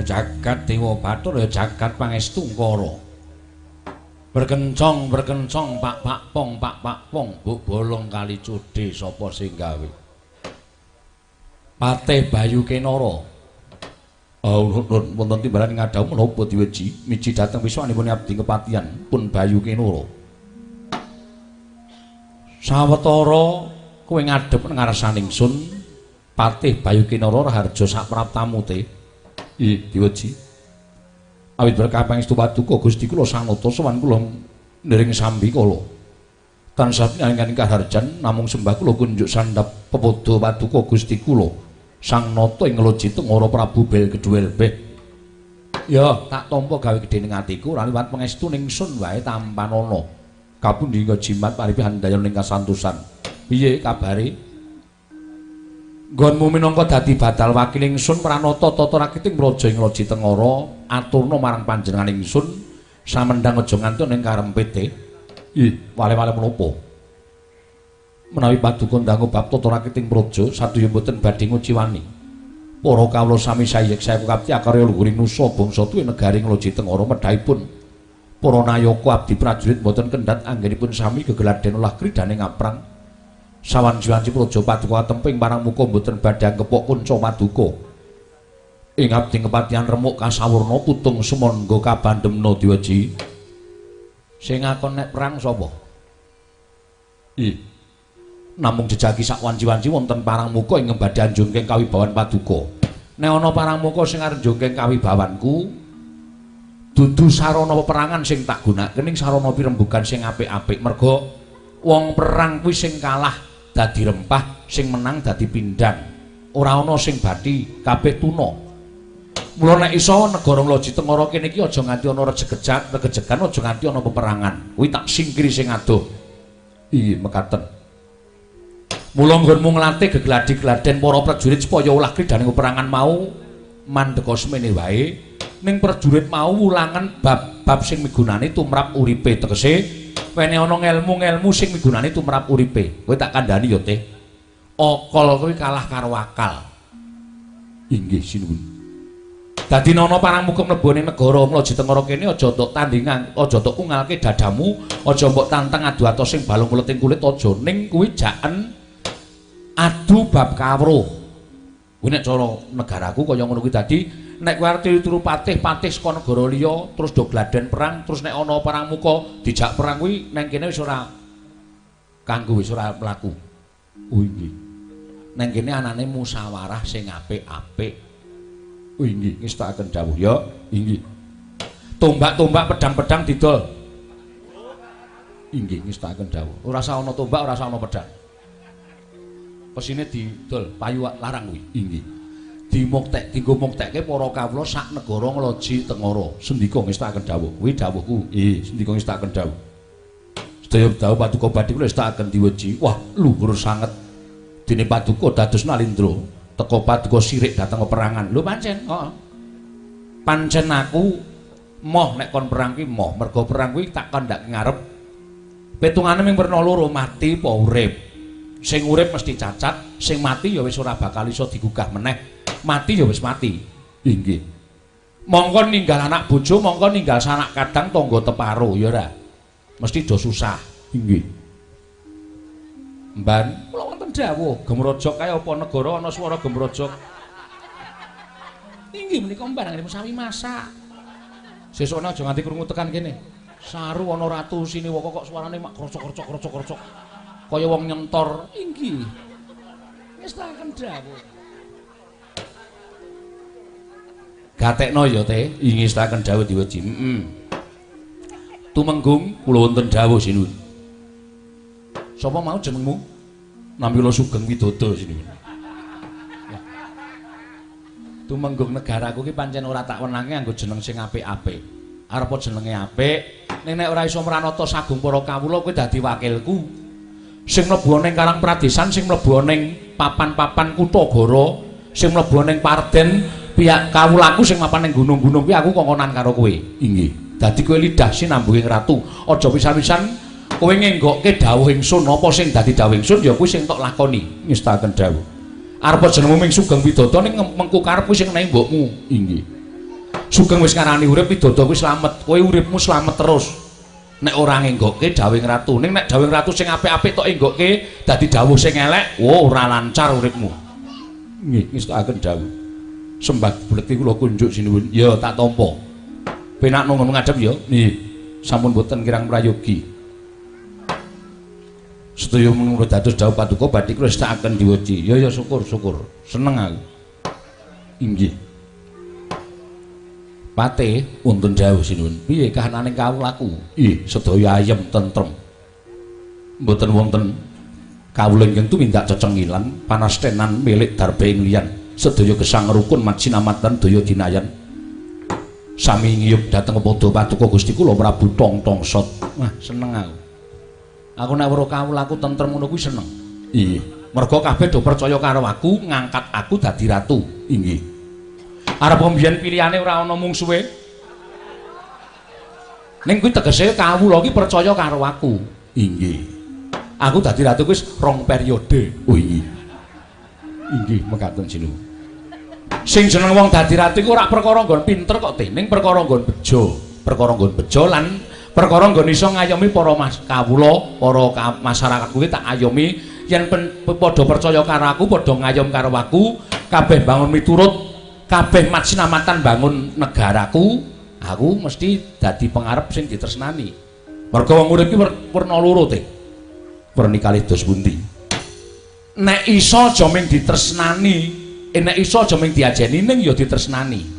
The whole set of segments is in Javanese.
Ya jagat Dewa Bathara, ya jagat Pangestu Ngkara. Berkencong berkencong pak pak pong pak pak pong buk bolong kali cudhe sapa sing gawe? Patih Bayu Kenara. Nun wonten timbalan ngadhawuh menapa diweji miji dhateng wiswanipun abdi kepatihan pun Bayu Kenara. Sawetara kowe ngadhep ngarsaning sun Patih Bayu Kinara Raharja sapraptamu te. Ih, diweji. Awit berkah pangestu paduka Gusti kula Sang Nata sowan kula nering sambikala. Tansah pinangan kaharjan namung sembah kula kunjuk sandhap pepodo paduka Gusti kula Sang Nata ing Loji Tengara Prabu Bel Gedhuel Beh. Ya, tak tampa gawe gedhe ning atiku ora liwat pangestu ning sun wae tampanana. Kapundi jimat paripi handayana ning kasantosan. Piye kabare? Nggonmu minangka dadi badal wakil ingsun pranata tata rakiting praja ing Loji Tengara aturna marang panjenengan ingsun samendhang aja ngantuk ning karempit e. Ih, wale-wale menapa? Menawi paduka ndangu bab tata rakiting praja saduya mboten badhe nguciwani. Para kawula sami sayek saeku kapti akarya luhuring nusa bangsa tuwi negari ing Loji Tengara medhahipun para nayaka abdi prajurit mboten kendhat anggenipun sami gegeladen olah kridane ngaprang. Sawanci-wanci praja paduka atemping marang muka mboten badhe angkepok kunca paduka. Ing abdi kepatihan remuk kasawurna putung sumangga kabandemna diweji. Sing ngakon nek perang sapa? Ih. Namung jejaki sakwanci-wanci wonten parang muka ing badhe anjungking kawibawan paduka. Nek ana parang muka sing arep njungking kawibawanku, dudu sarana peperangan sing tak gunakake ning sarana pirembugan sing apik-apik. Merga wong perang kuwi sing kalah dadi rempah, sing menang dadi pindang. Ora ana sing bathi, kabeh tuna. Mula nek iso negara Loji Tengara kene iki aja nganti ana rejegejak, regejegan, aja nganti ana peperangan. Kuwi tak singkiri sing adoh. Iya, mekaten. Mula nggonmu nglatih gegladi-gladen para prajurit supaya olah kridane peperangan mau mandeka semene wae. Ning prajurit mau wulangan bab-bab sing migunani tumrap uripe, tegese wene ana ngelmu-ngelmu sing migunani tumrap uripe. Kowe tak kandhani ya, Teh. Akal kuwi kalah karo akal. Inggih, sinuwun. Dadi ana parang muka mlebu ning negara Loji Tengara kene aja tok tandingan, aja tok ungalke dadamu, aja mbok tantang adu atos sing balung kuleting kulit aja, ning kuwi jaken adu bab kawruh. Kuwi nek cara negaraku kaya ngono kuwi. Dadi nek kowe arep tiru patih-patih saka negara liya terus do gladen perang, terus nek ana parang muka dijak perang kuwi nang kene wis ora kanggo, wis ora mlaku. Oh inggih. Nang kene anane musyawarah sing apik-apik. Oh inggih, ngestakaken dawuh ya. Inggih. Tombak-tombak pedang-pedang didol. Inggih, ngestakaken dawuh. Ora usah ana tombak, ora usah ana pedang. Pesine didol, payu larang kuwi. Inggih. Dimuktek, dinggo muktekke para kawula sak negara Ngloji Tengara. Sendika ngestakaken dawuh. Kuwi dawuhku. Nggih, sendika ngestakaken dawuh. Sedaya dawuh paduka badhe kula estakaken diweji. Wah, luhur sanget. Dene paduka dados Nalindra. Teka paduka sirik dhateng peperangan. Lho pancen, heeh. Pancen aku moh nek kon perang ki moh, mergo perang kuwi tak kandhake ngarep. Pitungane ming werna loro, mati apa urip. Sing urip mesti cacat, sing mati ya wis ora bakal iso digugah meneh. Mati ya wis mati. Inggih. Mongko ninggal anak bojo, mongko ninggal sanak kadang tangga teparo, ya ora. Mesti do susah. Inggih. Mban, kula wonten dawuh, gemrojok kae apa negara ana swara gemrojok. Inggih menika mban anggene sami masak. Sesukne aja nganti krungu tekan kene. Saru ana ratu Siniwaka kok suarane mak krocok-krocok krocok-krocok. Kaya wong nyentor. Inggih. Ngestakaken dawuh. Gatekno ya, Teh. Ingestaken dawuh diweji. Heeh. Tumenggung kula wonten dawuh sinuwun. Sapa mau jenengmu? Nampi kula Sugeng Widodo sinuwun. Tumenggung negaraku ki pancen ora tak wenange nganggo jeneng sing apik-apik. Arep jenenge apik, ning nek ora iso mranata sagung para kawula kowe dadi wakilku. Sing mlebu ning Karang Pradesan, sing mlebu ning papan-papan Kutagara, sing mlebu ning Parden, pihak kawulaku sing mapan ning gunung-gunung kuwi aku kongkonan karo kowe. Inggih. Dadi kowe lidah sinambunging ratu. Aja pisan-pisan kowe ngenggokke dawuh ingsun, apa sing dadi dawuh ingsun ya kuwi sing tok lakoni. Ngestakaken dawuh. Arep jenengmu ming Sugeng Widodo ning mengku karep kuwi sing menehi mbokmu. Inggih. Sugeng wis ngarani urip pidada kuwi slamet. Kowe uripmu slamet terus. Nek ora ngenggokke dawuhing ratu, ning nek dawuhing ratu sing apik-apik tok enggokke dadi dawuh sing elek, wo ora lancar uripmu. Nggih, ngestokaken dawuh. Sembah blekti kula kunjuk sinuwun. Ya tak tampa. Penak ngono ngadhep ya. Nggih. Sampun boten kirang prayogi. Sedaya menurut dados dawuh paduka badhe kula estakaken diweji. Ya ya syukur syukur. Seneng aku. Inggih. Pate wonten dawuh sinuwun. Piye kahanane kawulaku? Ih, sedaya ayem tentrem. Mboten wonten kawula ingkang tumindak cecengilan, panastenan milik darbe ing liyan. Sedaya gesang rukun majinamatan daya dinayan. Sami ngiyup dhateng padha paduka Gusti kula Prabu Tong Tongsot. Wah, seneng aku. Aku nek weruh kawulaku tentrem ngono kuwi seneng. Iya, mergo kabeh do percaya karo aku, ngangkat aku dadi ratu. Inggih. Arep mbiyen pilihane ora ana mungsuhe. Ning kuwi tegese kawula iki percaya karo aku. Inggih. Aku dadi ratu kuwi wis 2 periode. Oh inggih. Inggih mekaten sinuwun. Sing jeneng wong dadi ratu iku ora perkara nggon pinter kok dening perkara nggon bejo. Perkara nggon bejo lan perkara nggon iso ngayomi para kawula, para masyarakat kuwi tak ayomi yen padha percaya karo aku, padha ngayom karo aku, kabeh bangun miturut, kabeh majinamatan bangun negaraku, aku mesti dadi pengarep sing ditresnani. Mergo wong urip iki werna loro te. Werni kalih dos pundi? Nek iso aja mung ditresnani, nek iso aja mung diajeni ning ya ditresnani.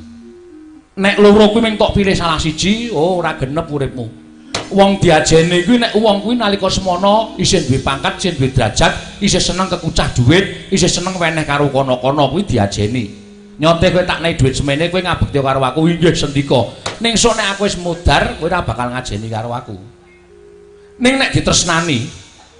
Nek loro kuwi mung tok pilih salah siji, oh ora genep uripmu. Wong diajeni kuwi nek wong kuwi nalika semono isih duwe pangkat, isih duwe derajat, isih seneng kekucah dhuwit, isih seneng weneh karo kono-kono kuwi diajeni. Nyote kowe tak nei dhuwit semene kowe ngabekti karo aku, inggih sendika. Ning sok nek aku wis mudhar, kowe ora bakal ngajeni karo aku. Ning nek ditresnani,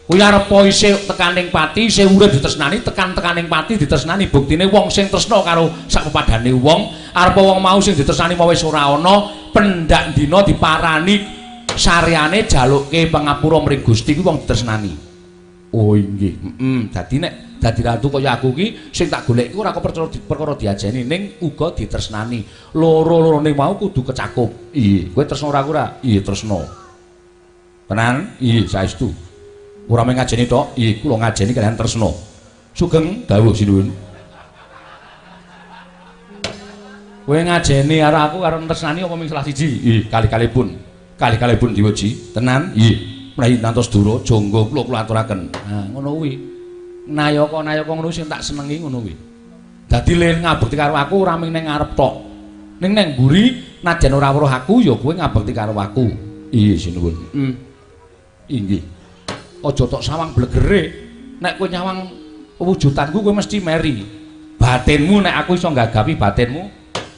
kuwi arep isih tekaning pati, isih urip ditresnani, tekan-tekaning pati ditresnani. Buktine wong sing tresna karo sak pepadane wong, arep wong mau sing ditresnani mau wis ora ana, pendak dina diparani saryane jalukke pangapura mring Gusti kuwi wong ditresnani. Oh inggih. Heeh, dadi nek dadi ratu kaya aku ki sing tak golek iku ora perkara diajeni ning uga ditresnani. Loro-lorone mau kudu kecakup. Iya, kowe tresna ora aku ora? Iya, tresna. Tenan? Iya, saestu. Ora mung ngajeni tok, iya kula ngajeni kaliyan tresna. Sugeng dawuh sinuwun. Kowe ngajeni karo aku karo tresnani apa mung salah siji? Iya, kali-kalipun. Kali-kalipun diweji. Tenan? Iya. Menawi ngantos dura jangga kula kula aturaken. Nah, ngono kuwi. Nayaka-nayaka ngono sing tak senengi ngono kuwi. Dadi le ngabekti karo aku ora mung ning ngarep tok. Ning nang mburi najan ora weruh aku ya kowe ngabekti karo aku. Iya sinuwun. Heeh. Inggih. Aja tok sawang blegere. Nek kowe nyawang wujudanku kowe mesti meri. Batinmu nek aku iso nggagapi batinmu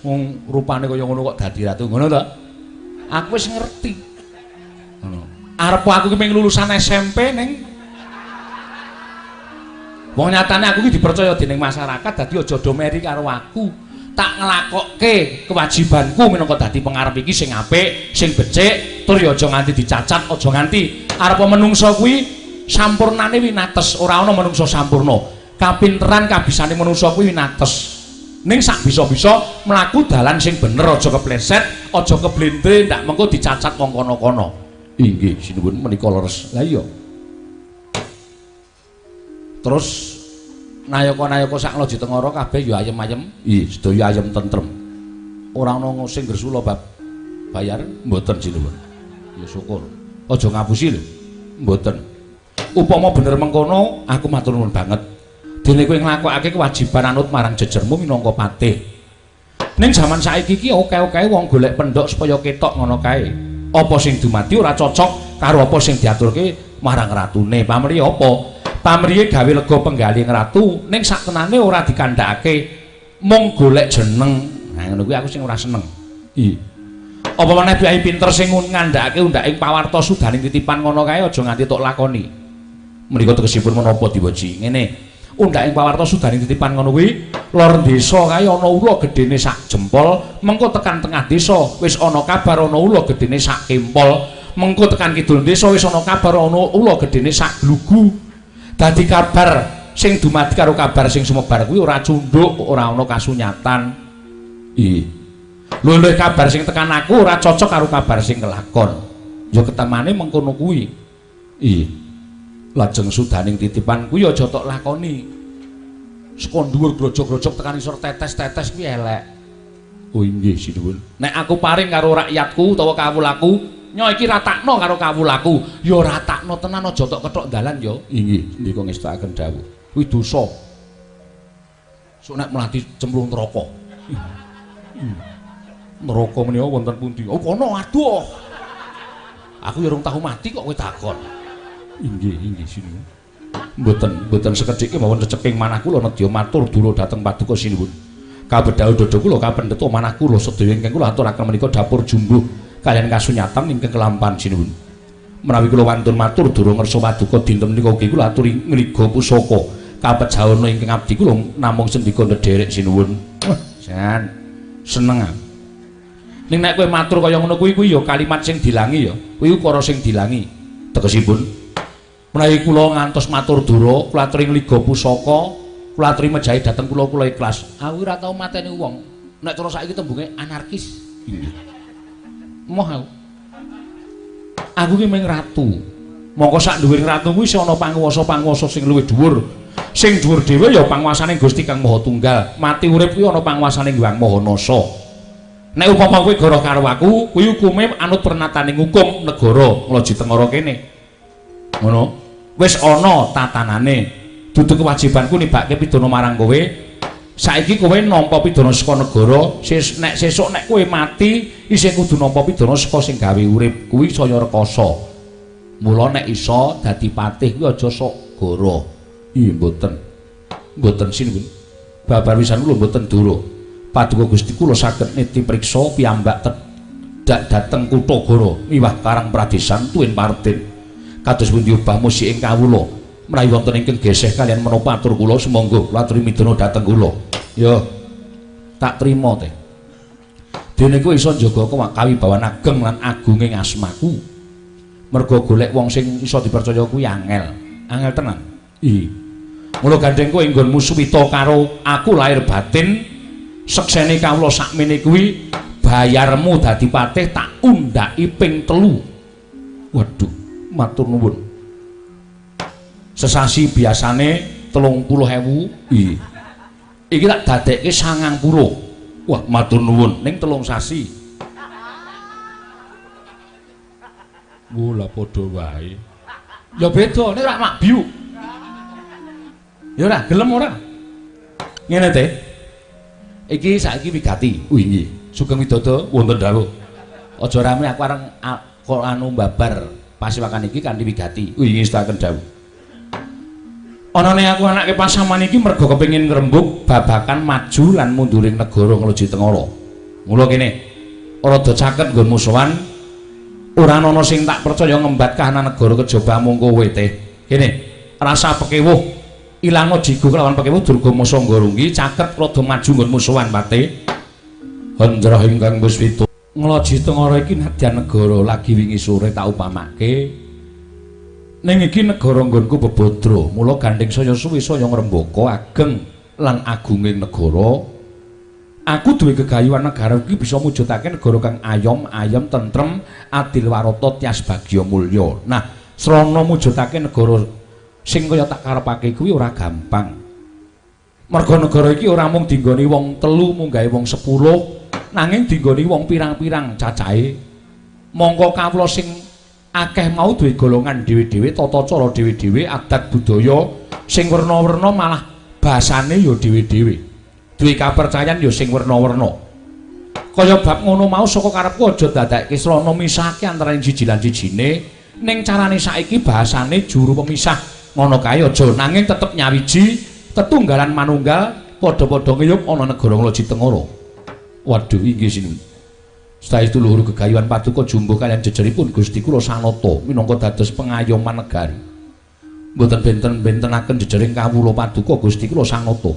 wong rupane kaya ngono kok dadi ratu ngono to. Aku wis ngerti. Ngono. Arep aku ki mung lulusan SMP ning wong nyatane aku ki dipercaya dening masyarakat dadi aja do meri karo aku. Tak nglakokke kewajibanku minangka dadi pengarep iki sing apik, sing becik, tur ya aja nganti dicacat, aja nganti arep menungsa kuwi sampurnane winates, ora ana menungsa sampurna. Kapinteran kabisane menungsa kuwi winates. Ning sak bisa-bisa mlaku dalan sing bener, aja kepleset, aja keblendre, ndak mengko dicacat wong kono-kono. Inggih, sinuwun menika leres. Lah iya. Terus nayaka-nayaka sak Loji Tengara kabeh ya ayem-ayem. Ih, sedaya ayem tentrem. Ora ana sing gresula bab bayar mboten sinuwun. Ya syukur. Aja ngapusi lho. Mboten. Upama bener mengkono, aku matur nuwun banget. Dene kowe nglakokake kewajiban anut marang jejermu minangka patih. Ning jaman saiki iki oke-oke wong golek pendhok supaya ketok ngono kae. Apa sing dumadi ora cocok karo apa sing diaturke marang ratune. Pamriye apa? Pamriye gawe lega penggalih ratu ning saktenane ora dikandhakake mung golek jeneng. Nah ngono kuwi aku sing ora seneng. Iya. Apa meneh priyayi pinter sing ngandhakake undhaking pawarta sudaning titipan ngono kae aja nganti tok lakoni. Menika tegesipun menapa diweji? Ngene. Undhaking pawarta sudaning titipan ngono kuwi lor desa kae ana ula gedene sak jempol, mengko tekan tengah desa wis ana kabar ana ula gedene sak kempol, mengko tekan kidul desa wis ana kabar ana ula gedene sak glugu. Dadi kabar sing dumadi karo kabar sing sumebar kuwi ora cundhuk, ora ana kasunyatan. Iya. Luwih kabar sing tekan aku ora cocok karo kabar sing kelakon. Ya ketemane mengkono kuwi. Ih. Lajeng sudaning titipan kuwi aja tok lakoni. Saka dhuwur grojog-grojog tekan isor tetes-tetes kuwi elek. Oh inggih sinuwun. Nek aku paring karo rakyatku utawa kawulaku, nyo iki ratakno karo kawulaku. Ya ratakno tenan aja tok kethok dalan ya. Inggih, ndika ngestakaken dawuh. Kuwi dosa. Sok nek mlati cemplung neraka. Neraka menika wonten pundi? Oh kono aduh. Aku ya urung tau mati kok kowe takon. Inggih, inggih sinuwun. Mboten, mboten sekedhik mawon ceceking manah kula nedya matur dura dhateng paduka sinuwun. Kabedhahu dada kula kapendheta manah kula sedaya ingkang kula aturaken menika dapur jumbuh kaliyan kasunyatan ingkang kelampan sinuwun. Menawi kula wantun matur dura ngersa paduka dinten menika ugi kula aturi ngliga pusaka kapejahana ingkang abdi kula namung sendika ndherek sinuwun. Wah, jan seneng aku. Ning nek kowe matur kaya ngono kuwi kuwi ya kalimat sing dilangi ya. Kuwi ukara sing dilangi. Tegesipun menawi kula ngantos matur dura, kula aturi ngliga pusaka, kula aturi mejahi dhateng kula, kula ikhlas. Aku ora tau mateni wong. Nek cara saiki tembunge anarkis. Moh aku. Aku ki mung ratu. Mongko sak dhuwure ratu kuwi isih ana panguwasa-panguwasa sing luwih dhuwur. Sing dhuwur dhewe ya panguwasane Gusti Kang Maha Tunggal. Mati urip kuwi ana panguwasane Hyang Maha Nasa. Nek upama kowe goroh karo aku, kuwi hukume anut pernataning hukum negara Ngloji Tengara kene. Ngono. Wis ana tatanane. Dudu kewajibanku nibake pidana marang kowe. Saiki kowe nampa pidana saka negara, nek sesuk nek kowe mati isih kudu nampa pidana saka sing gawe urip. Kuwi saya rekoso. Mula nek iso dadi patih kuwi aja sok goroh. Ih mboten. Mboten sinuwun. Babar wisan kula mboten dura. Paduka Gusti kula saged niti priksa piyambak tedhak dhateng kutha Goro miwah Karang Pradesan tuwin Parden. Kados pundi obah musik ing kawula? Menawi wonten ingkang geseh kaliyan menapa atur kula sumangga kula aturi midana dhateng kula. Ya tak trima teh. Dene kowe iso njaga kawibawan ageng lan agunging asmaku. Mergo golek wong sing iso dipercaya kuwi angel. Angel tenan. Ih. Mula gandeng kowe nggonmu suwita karo aku lahir batin. Seksene kawula sakmene kuwi bayarmu dadi patih tak undhaki ping 3. Waduh, matur nuwun. Sesasi biasane 30.000. Iya. Iki tak dadekke 90. Wah, matur nuwun ning 3 sasi. Wah, lah padha wae. Ya beda, nek ora makbiu. Ya ora, gelem ora? Ngene teh. Iki saiki wigati. Oh inggih. Sugeng Widodo wonten dawuh. Aja rame aku areng kok anu babar pasiwakan iki kanthi wigati. Oh inggih setaken dawuh. Anane aku anake pasaman iki mergo kepengin ngrembug babakan maju lan munduring negara Ngloji Tengara. Mula kene rada caket nggon musuhan ora ana sing tak percaya ngembat kahanan negara kejaba mung kowe teh. Kene rasa pekewuh ilangno jigo kelawan pekewuh Durga Masa Nggorunggi caket rada maju nggon musuhan pate. Hendra ingkang Puswita Ngloji Tengara iki nadyan negara lagi wingi sore tak upamake. Ning iki negara nggonku bebadra, mula gandeng saya suwe saya ngrembaka ageng lan agunging negara. Aku duwe gegayuhan negara iki bisa mujudake negara kang ayom, ayem, tentrem, adil warata, tyas bagya mulya. Nah, srana mujudake negara sing kaya tak karepake kuwi ora gampang. Merga negara iki ora mung dinggoni wong 3 munggahe wong 10, nanging dinggoni wong pirang-pirang cacahe. Mongko kawula sing akeh mau duwe golongan dhewe-dhewe, tata cara dhewe-dhewe, adat budaya sing werna-werna, malah basane ya dhewe-dhewe. Duwe kapercayan ya sing werna-werna. Kaya bab ngono mau saka karepku aja dadake srana misahke antaraning siji lan sijine, ning carane saiki bahasane juru pemisah ngono kae aja, nanging tetep nyawiji tetunggalan manunggal padha-padha ngiyup ana negara Ngloji Tengara. Waduh inggih sinuwun. Saestu luhur gegayuhan paduka jumbuh kaliyan jejeripun Gusti kula Sanata minangka dados pengayoman negari. Mboten benten-bentenaken jejering kawula paduka Gusti kula Sanata.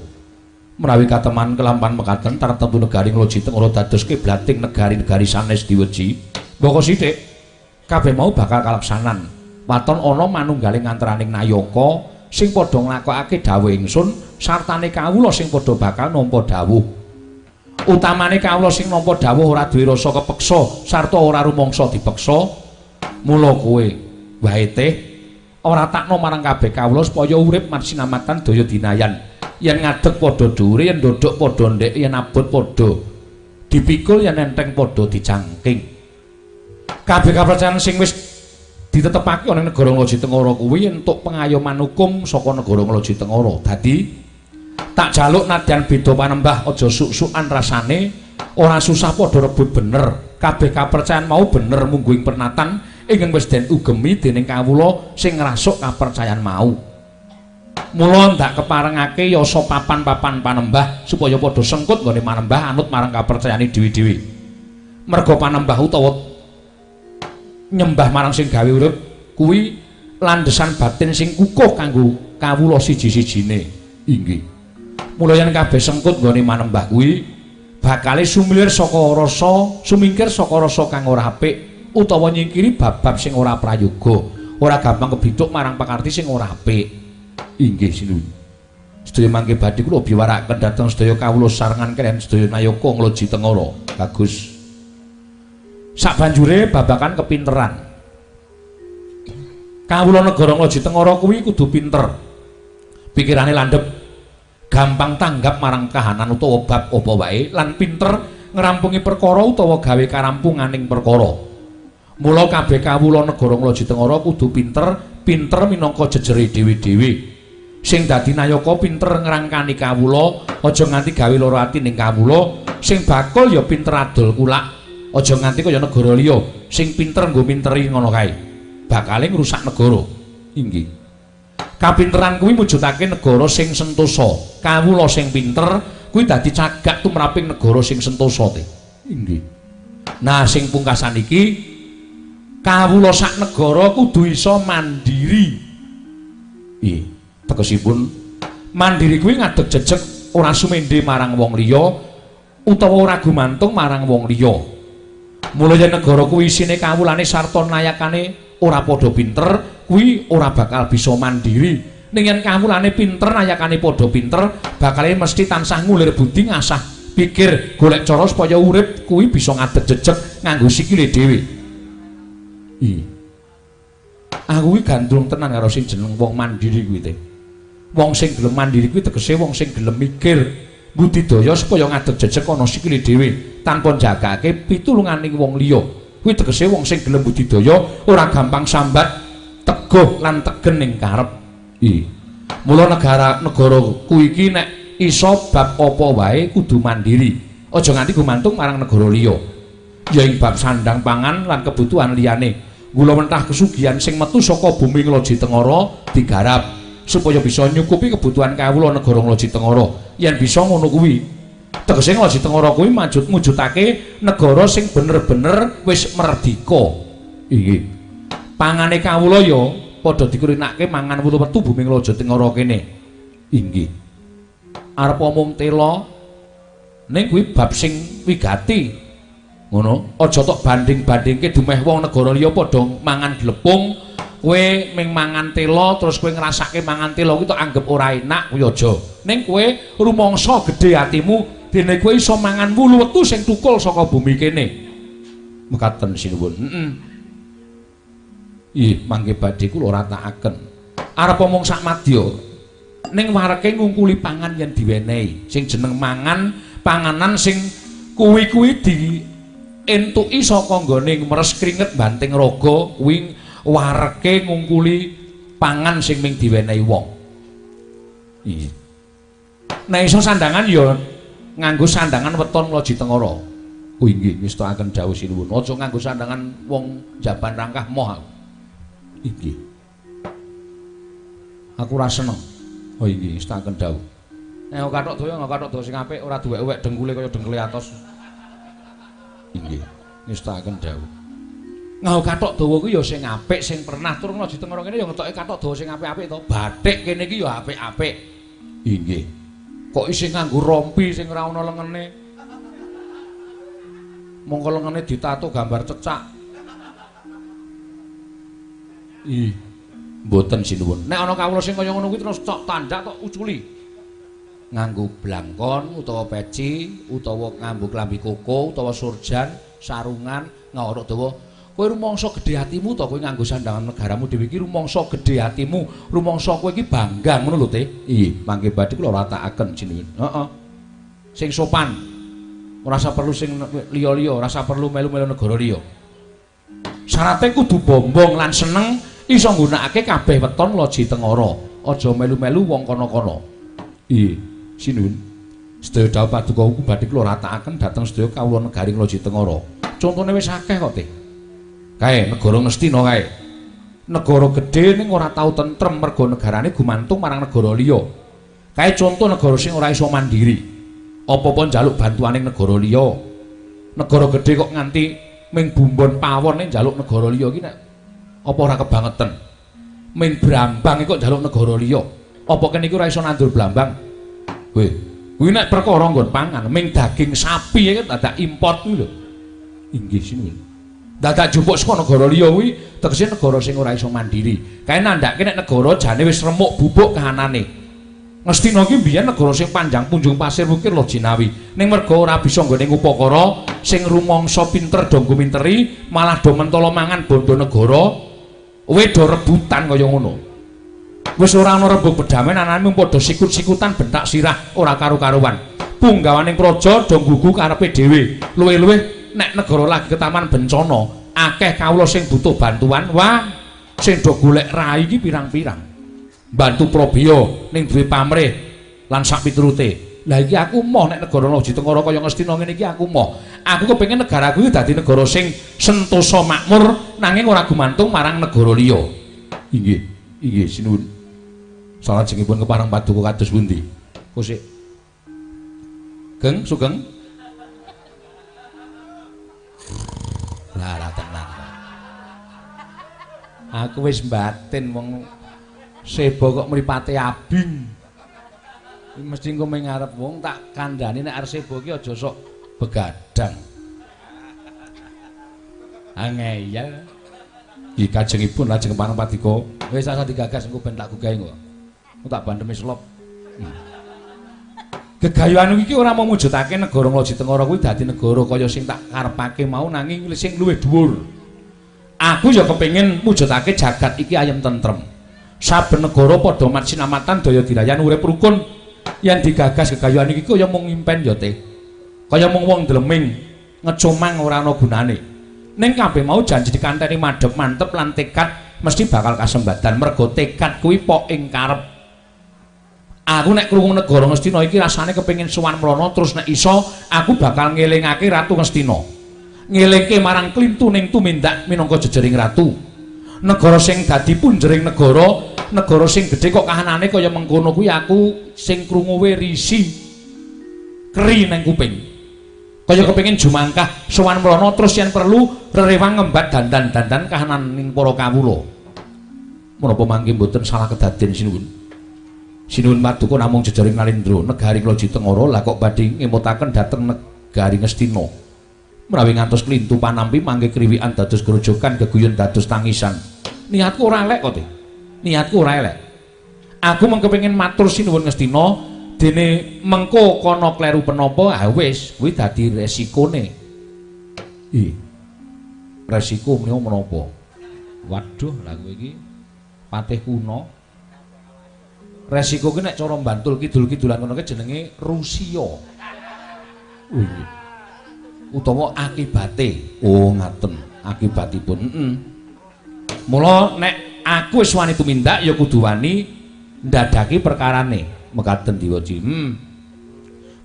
Menawi kateman kelampan mekaten tartemtu negari Ngloji Tengara dados kiblating negari-negari sanes diweji. Mboko sithik kabeh mau bakal kalaksanan. Waton ana manunggaling antaraning nayaka sing padha nglakokake dawuh ingsun sartane kawula sing padha bakal nampa dawuh. Utamane kawula sing nampa dawuh ora duwe rasa kepeksa sarta ora rumangsa dipeksa. Mula kowe wae teh ora takno marang kabeh kawula supaya urip marsinamatan daya dinayan. Yen ngadeg padha dhuwure, yen ndodhok padha ndhek, yen abot padha dipikul, yen enteng padha dicangking. Kabeh kapercayan sing wis ditetepake ana ing negara Ngloji Tengara kuwi entuk pengayoman hukum saka negara Ngloji Tengara. Dadi tak jaluk nadyan beda panembah aja suk-sukan rasane, ora susah padha rebut bener. Kabeh kapercayan mau bener mungguing pernatan ingkang wis den ugemi dening kawula sing ngrasuk kapercayan mau. Mula ndak keparengake yasa papan-papan panembah supaya padha sengkut nggone manembah anut marang kapercayane dhewe-dhewe. Merga panembah utawa nyembah marang sing gawe urip kuwi landesan batin sing kukuh kanggo kawula siji-sijine. Inggih. Mula yen kabeh sengkut nggone manembah kuwi bakale sumilir saka rasa, sumingkir saka rasa kang ora apik utawa nyingkiri bab-bab sing ora prayoga, ora gampang kebithuk marang pakarti sing ora apik. Inggih sinuwun. Sedaya mangke badhe kula biwarakaken dhateng sedaya kawula sarengan kaliyan sedaya nayaka Ngloji Tengara. Bagus. Sabanjure babakan kepinteran. Kawula negara Ngloji Tengara kuwi kudu pinter. Pikirane landhep, gampang tanggap marang kahanan utawa bab apa wae lan pinter ngrampungi perkara utawa gawe karampunganing perkara. Mula kabeh kawula negara Ngloji Tengara kudu pinter, pinter minangka jejere dhewe-dhewe. Sing dadi nayaka pinter ngrangkani kawula, aja nganti gawe lara ati ning kawula. Sing bakul ya pinter adol kulak, aja nganti kaya negara liya sing pinter nggo minteri ngono kae. Bakale ngrusak negara. Inggih. Kapinteran kuwi mujudake negara sing sentosa. Kawula sing pinter kuwi dadi cagak tumraping negara sing sentosa te. Inggih. Nah, sing pungkasan iki kawula sak negara kudu iso mandiri. Ih, tegesipun mandiri kuwi ngadeg jejeg ora sumende marang wong liya utawa ora gumantung marang wong liya. Mula yen negara kuwi isine kawulane sarta nayakane ora padha pinter, kuwi ora bakal bisa mandiri. Ning yen kawulane pinter, nayakane padha pinter, bakale mesti tansah ngulir budi, ngasah pikir, golek cara supaya urip kuwi bisa ngadeg jejeg nganggo sikile dhewe. Ih. Aku kuwi gandrung tenan karo sing jeneng wong mandiri kuwi te. Wong sing gelem mandiri kuwi tegese wong sing gelem mikir, budidaya supaya ngadeg jejeg ana sikile dhewe tanpa njagake pitulunganing wong liya. Kuwi tegese wong sing gelem budidaya ora gampang sambat, teguh lan tegen ning karep. Ih. Mula negara kuwi iki nek iso bab apa wae kudu mandiri. Aja nganti gumantung marang negara liya. Ya ing bab sandang pangan lan kebutuhan liyane. Gula mentah kesugihan sing metu saka bumi Ngloji Tengara digarap supaya bisa nyukupi kebutuhan kawula negara Ngloji Tengara. Yen bisa ngono kuwi, tegese Ngloji Tengara kuwi mujudake negara sing bener-bener wis merdika. Inggih. Pangane kawula ya padha dikurinake mangan wutu metu bumi Ngloji Tengara kene. Inggih. Arep omong tela ning kuwi bab sing wigati. Ngono, aja tok banding-bandingke dumeh wong negara liya padha mangan glepung, kowe ming mangan tela terus kowe ngrasake mangan tela kuwi tok anggep ora enak kuwi aja. Ning kowe rumangsa gedhe atimu dene kowe iso mangan wulu wetu sing tukul saka bumi kene. Mekaten sinuwun. Heeh. Ih, mangke badhe kula ratakaken. Arep omong sak madya ning wareke ngungkuli pangan yen diwenehi. Sing jeneng mangan, panganan sing kuwi-kuwi di entuki saka nggone meres kringet banting raga kuwi wareke ngungkuli pangan sing ming diwenehi wong. Iya. Nek iso sandangan ya nganggo sandangan weton Ngloji Tengara. Oh inggih ngestakaken dawuh sinuwun. Aja nganggo sandangan wong jaban rangkah moh aku. Inggih. Aku ora seneng. Oh inggih ngestakaken dawuh. Nek kathok daya nggo kathok dawa sing apik ora duwek-uwek dengkule kaya dengkule atos. Inggih, ngestakaken dawuh. Nganggo kathok dawa kuwi ya sing apik, sing pernah tur Ngloji Tengara kene ya ngetoke kathok dawa sing apik-apik to. Batik kene iki ya apik-apik. Inggih. Kok isih nganggo rompi sing ora ana lengene. Mongko lengene ditato gambar cecak. Ih, mboten sinuwun. Nek ana kawula sing kaya ngono kuwi terus tok tandak tok uculi. Nganggo blangkon utawa peci utawa nganggo klambi koko utawa surjan, sarungan, ngorok dawa. Kowe rumangsa gedhe atimu to kowe nganggo sandangan negaramu dhewe iki rumangsa gedhe atimu, rumangsa kowe iki bangga ngono lho, Teh. Iya, mangke badhe kula ratakaken jenenge. Heeh. Sing sopan. Ora usah perlu sing liya-liya, ora usah perlu melu-melu negara liya. Syarate kudu bombong lan seneng iso nggunakake kabeh weton Loji Tengara. Aja melu-melu wong kono-kono. Iya, sinuwun. Sedaya dawuh paduka badhe kula ratakaken dhateng sedaya kawula negari Loji Tengara. Contone wis akeh kok, Teh. Kae negara Ngastina kae. Negara gedhe ning ora tau tentrem mergo negarane gumantung marang negara liya. Kae conto negara sing ora iso mandiri. Apa-apa njaluk bantuaning negara liya. Negara gedhe kok nganti ming bumbon pawon ning njaluk negara liya iki nek apa ora kebangetan. Ming brambang kok njaluk negara liya. Apa kene iki ora iso nandur blambang? Weh, kuwi nek perkara nggon pangan, ming daging sapi iki dadak import kuwi lho. Inggih sinuwun. Dadak jupuk saka negara liya kuwi tegese negara sing ora iso mandiri. Kae nandhake nek negara jane wis remuk bubuk kahanane. Ngastina iki mbiyen negara sing panjang punjung pasir wukir lho jinawi. Ning merga ora bisa nggone ngupakara, sing rumangsa pinter do nguminteri, malah do mentala mangan bondo negara, wedo rebutan kaya ngono. Wis ora ana rembug bedamen anane mung padha sikut-sikutan bentak sirah ora karu-karuan. Punggawaning praja do nggugu karepe dhewe. Luwih-luwih nek negara lagi ketaman bencana, akeh kawula sing butuh bantuan, wah sing do golek rai iki pirang-pirang. Bantu Probaya ning duwe pamrih lan sak piturute. Lah iki aku moh nek negara Loji Tengara kaya Ngastina ngene iki aku moh. Aku kepengin negaraku iki dadi negara sing sentosa makmur nanging ora gumantung marang negara liya. Inggih, inggih sinuwun. Salajengipun kepareng paduka kados pundi? Kosik. Geng, sugeng. Lah tenan. Aku wis mbatin wong sebo kok mripate abing. Mesti engko ming ngarep wong tak kandhani nek arep sebo iki aja sok begadang. Angeyel. Iki kajengipun lajeng pareng paduka. Wis asa digagas engko ben tak gugahi engko. Engko tak bandhemi selop. Gegayuhan iki ora mung mujudake negara Loji Tengara kuwi dadi negara kaya sing tak karepake mau nanging sing luwih dhuwur. Aku ya kepengin mujudake jagat iki ayem tentrem. Saben negara padha mat sinamatan daya dirayan urip rukun. Yen digagas gegayuhan iki kaya mung impen ya Teh. Kaya mung wong ndleming ngecomang ora ana gunane. Ning kabeh mau janji dikanteni madhep mantep lan tekad mesti bakal kasembadan mergo tekad kuwi pok ing karep. Aku nek krungu negara Ngastina iki rasane kepengin sowan mrono terus nek iso aku bakal ngelingake Ratu Ngastina. Ngelingke marang klintuning tumindak minangka jejering ratu. Negara sing dadi punjering negara, negara sing gedhe kok kahanane kaya mengkono kuwi aku sing krungu we risi. Keri nang kuping. Kaya kepengin jumangkah sowan mrono terus yen perlu rerewang ngembat dandan-dandan kahanan ning para kawula. Menapa mangke mboten salah kedaden sinuwun. Sinuwun paduka namung jejering Nalendra negari Loji Tengara lah kok badhe ngemutaken dhateng negari Ngastina. Menawi ngantos klintu panampi mangke kriwikan dados grojogan geguyon dados tangisan. Niatku ora elek kok, Teh. Niatku ora elek. Aku mung kepengin matur sinuwun Ngastina dene mengko kono kleru penapa ah wis kuwi dadi resikone. Ih. Resiko menika menapa? Waduh, lah kowe iki patih kuno. Resiko ki nek cara Bantul kidul-kidulan kono ki jenenge Rusia. Oh iya. Utawa akibate. Oh ngaten, akibatipun. Heeh. Mula nek aku wis wani tumindak ya kudu wani ndadaki perkarane. Mekaten diwaji.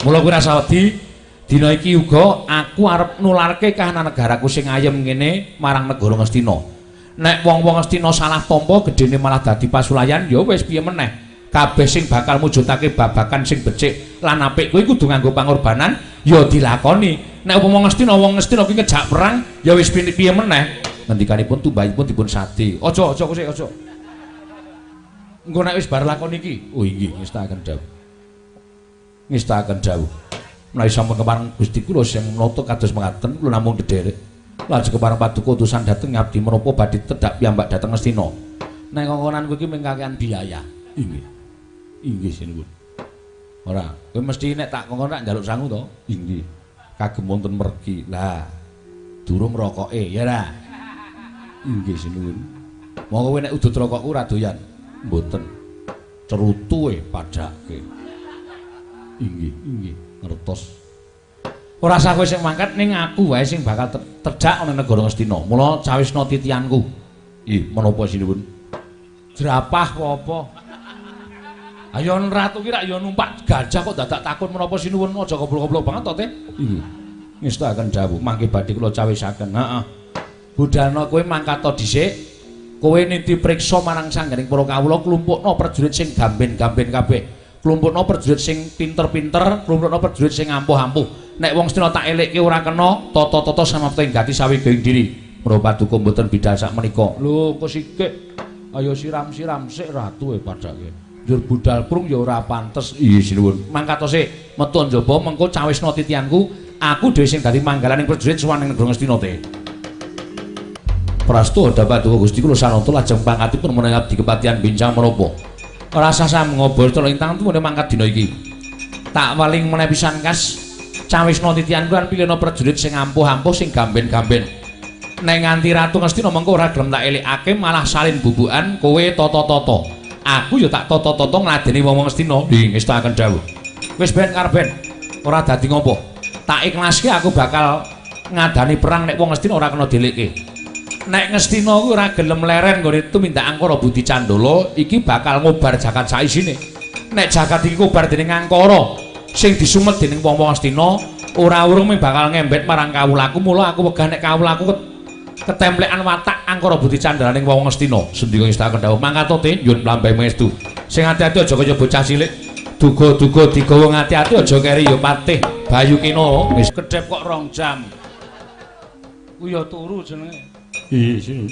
Mula kowe rasa wedi dina iki uga aku arep nularke kahanan negaraku sing ayem ngene marang negara Ngastina. Nek wong-wong Ngastina salah tampa gedene malah dadi pasulayan ya wis piye meneh. Kabeh sing bakal mujudake babakan sing becik lan apik kuwi kudu nganggo pangorbanan ya dilakoni. Nek upama Ngastina wong Ngastina kuwi ngejak perang ya wis piye meneh. Ngendikanipun tumbahipun dipun sade. Aja aja kosik aja. Engko nek wis bar lakon iki. Oh inggih ngestakaken dawuh. Ngestakaken dawuh. Menawi sampun kepareng Gusti kula sing nata kados mengaten kula namung dedherek. Lajeng kepareng paduka utusan dhateng ngabdi menapa badhe tedhak piyambak dhateng Ngastina. Nek kongkonan kowe iki mung kakehan biaya. Inggih. Inggih sinuwun. Ora, kowe mesti nek tak kongkon tak njaluk sangu to? Inggih. Kagem wonten mergi. Lah, durung rokoke, ya ra? Inggih sinuwun. Monggo kowe nek udut rokokku ora doyan. Mboten. Cerutu e padhake. Inggih, inggih, ngertos. Ora sah kowe sing mangkat ning aku wae sing bakal tedhak ana negara Ngastina. Mula cawisna titianku. Ih, menapa sinuwun? Jerapah apa? Ayo ratu ki rak ya numpak gajah kok dadak takon menapa sinuwun, aja goblok-goblok banget to, Teh. Inggih. Ngestakaken dawuh mangke badhe kula cawisaken. Heeh. Budalna kowe mangkat dhisik. Kowe niti priksa marang sangganing para kawula, klumpukna prajurit sing gamben-gamben kabeh. Klumpukna prajurit sing pinter-pinter, klumpukna prajurit sing ampuh-ampuh. Nek wong Astina tak elekke ora kena, tata-tata samapta ing gati sawigaing diri. Mula paduka mboten bidal sak menika. Lho, kok sikik. Ayo siram-siram sik ratu e padhake. Njur budal prung ya ora pantes. Iya sinuwun. Mangkat sik, metu njaba mengko cawisna titianku, aku dhewe sing dadi manggalaning prajurit sowan ning negara Ngastina te. Prastu dapat Gusti kula sananta lajeng pangkatipun menawi abdi kepatihan bincang menapa. Ora sah ngobor cala intang tumune mangkat dina iki. Tak waling meneh pisan kas cawisna titianku lan pilihna prajurit sing ampuh-ampuh sing gamben-gamben. Nek nganti ratu Ngastina mengko ora gelem tak elekake malah salin bubukan kowe tata-tata. Aku ya tak tata-tata ngladeni wong-wong Ngastina. Nggih, ngestakaken dawuh. Wis ben karben. Ora dadi ngopo. Tak ikhlaske aku bakal ngadani perang nek wong Ngastina ora kena dielekke. Nek Ngastina kuwi ora gelem leren nggone tumindak Angkara Budi Candala iki bakal ngobar jagat saisine. Nek jagat iki kobar dening Angkara sing disumet dening wong-wong Ngastina ora urung mung bakal ngembet marang kawulaku, mula aku wegah nek kawulaku ketemplekan watak Angkara Budi Candala ning wong Ngastina. Sendika ngestakaken dawuh mangkat te nyuwun plambahe pangestu. Sing ati-ati aja kaya bocah cilik. Duga-duga digawa ngati-ati aja keri ya Patih Bayu Kina. Wis kedhep kok 2 jam. Ku ya turu jenenge. Iya,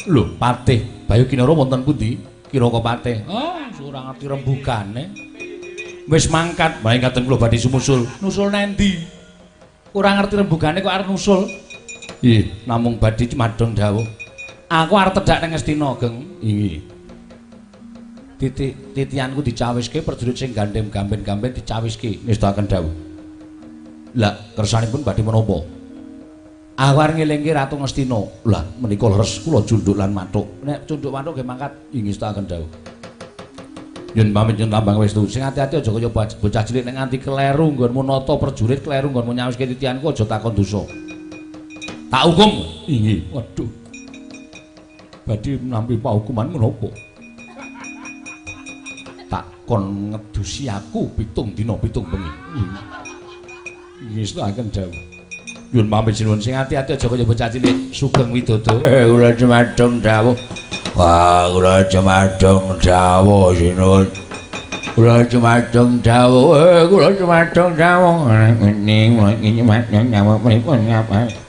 lho, Patih Bayu Kinara wonten pundi? Kira kok Patih. Oh, ora ngerti rembugane. Wis mangkat, bae ngaten kula badhe sumusul. Nusul nendi? Ora ngerti rembugane kok arep nusul. Nggih, namung badhe madhong dawuh. Aku arep tedhak nang Ngastina, Geng. Inggih. Titik titianku dicawiske prajurit sing gandhem gamben-gamben dicawiske. Ngestakaken dawuh. Lah, kersanipun badhe menapa? Aku arep ngelingke Ratu Ngastina. Lah menika leres kula junduk lan mathuk. Nek cunduk mathuk nggih mangkat ngestakaken dawuh. Nyun pamit nyun lambang westu. Sing ati-ati aja kaya bocah cilik nek nganti kleru nggonmu nata prajurit, kleru nggonmu nyawiske titianku aja takon dosa. Tak hukum. Inggih. Waduh. Badhe nampi paukuman menapa? Tak kon ngedusi aku 7 dina 7 bengi. Ngestakaken dawuh. Nyuwun pamit sinuwun sing ati-ati aja kaya bocah cilik. Sugeng Widodo. Kula jumadung dawuh. Wah, kula jumadung dawuh sinuwun. Kula jumadung dawuh. Kula jumadung dawuh. Ini ini nyawa pripun ngapa?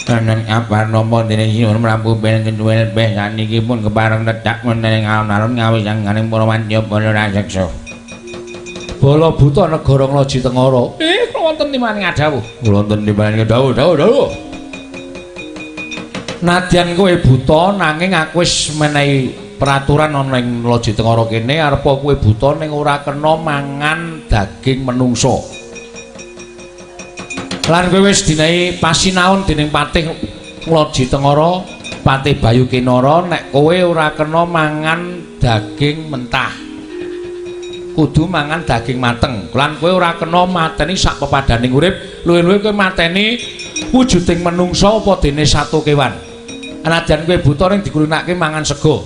Tenan apa napa dening sinuwun Prabu ben keduwel beh saniki pun kepareng tedhak wonten ing alun-alun ngawisangganing para wadya bala raseksa. Bala buta negara Nglaji Tengara. Kula wonten timbangane ngadhawuh. Kula wonten timbangane dawuh, dawuh, dawuh. Nadyan kowe buta nanging aku wis menehi peraturan ana ing Nglaji Tengara kene arepa kowe buta ning ora kena mangan daging menungsa. Lan kowe wis dinehi pasinaon dening Patih Nglaji Tengara, Patih Bayu Kinara nek kowe ora kena mangan daging mentah. Kudu mangan daging mateng. Lan kowe ora kena mateni sak pepadaning urip, luwih-luwih kowe mateni wujuding menungsa apa dene satu kewan. Nadyan kowe buta ning dikulinake mangan sego.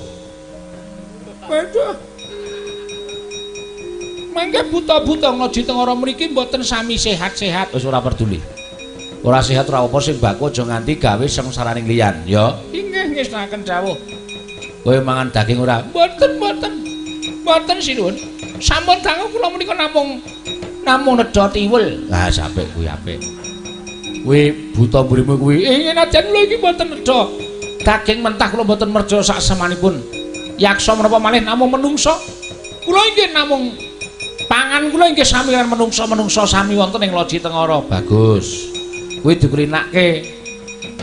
Waduh. Mangke buta-buta Nglaji Tengara mriki mboten sami sehat-sehat. Wis ora peduli. Ora sehat ora apa sing baku aja nganti gawe sengsaraning liyan, ya. Inggih ngestakaken dawuh. Kowe mangan daging ora? Mboten, mboten. Mboten sinuwun. Sampun dangu kula menika namung nedha tiwul. Lah sampe kuwi apik. Kuwi buta mburimu kuwi. Nadyan kula iki mboten nedha daging mentah, kula mboten merja sak semanipun. Yaksa menapa malih namung menungsa. Kula inggih namung pangan kula inggih sami lan menungsa-menungsa sami wonten ing Loji Tengara. Bagus. Kuwi dikulinake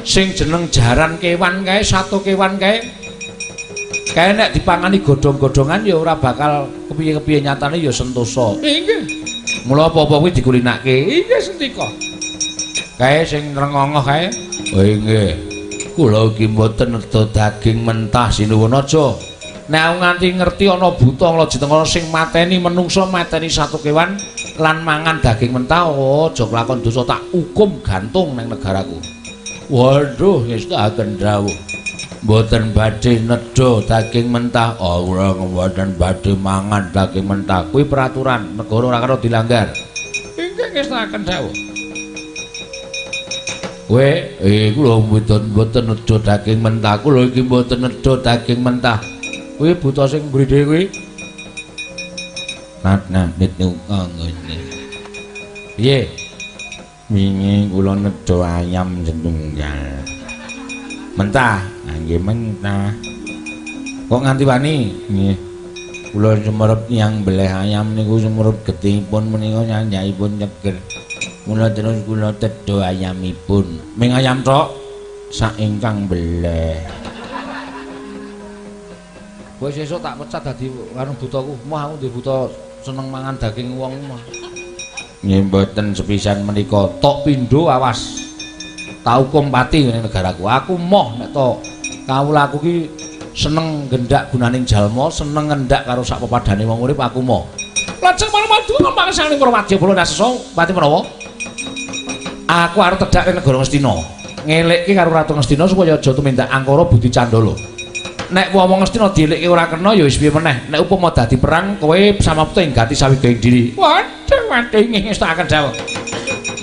sing jeneng jaran kewan kae, satu kewan kae. Kae nek dipangani godhong-godhongan ya ora bakal kepiye-kepiye nyatane ya sentosa. Inggih. Mula apa-apa kuwi dikulinake. Inggih sendika. Kae sing nrengongoh kae. Oh inggih. Kula iki mboten nedha daging mentah sinuwun aja. Nek aku nganti ngerti ana buta Nglaji Tengara sing mateni menungsa, mateni satu kewan lan mangan daging mentah, oh aja kelakon dosa tak hukum gantung nang negaraku. Waduh, ngestakaken dawuh. Mboten badhe nedha daging mentah. Oh, kula mboten badhe mangan daging mentah. Kuwi peraturan negara ora kena dilanggar. Inggih ngestakaken dawuh. Kowe, kula mboten nedha daging mentah. Kula iki mboten nedha daging mentah. Kuwi buta sing mburi dhewe kuwi. Nat nit ngene. Piye? Wingi kula nedha ayam setunggal. Mentah? Nggih mentah. Kok nganti wani? Nggih. Kula sumerep tiyang beleh ayam niku sumerep getihipun menika nyanjakipun nyeger. Mula terus kula tedha ayamipun. Ming ayam tok sak ingkang beleh. Kowe sesuk tak pecat dadi anu butaku. Moh aku ndek buta seneng mangan daging wong mah. Nggih mboten sepisan menika tok pindho awas. Tak hukum pati ning negaraku. Aku moh nek to kawulaku ki seneng gendak gunaning jalma, seneng ngendak karo sak pepadane wong urip aku moh. Lajeng marmadu mangsaning Prawadya bala nasesa pati menawa aku arep tedhak ing negara Ngastina. Ngelekke karo Ratu Ngastina supaya aja tumindak angkara budi candala. Nek wong Ngastina dielekke ora kena ya wis piye meneh. Nek upama dadi perang kowe samapta ing gati sawigaing diri. Waduh, waduh inggih ngestakaken dawuh.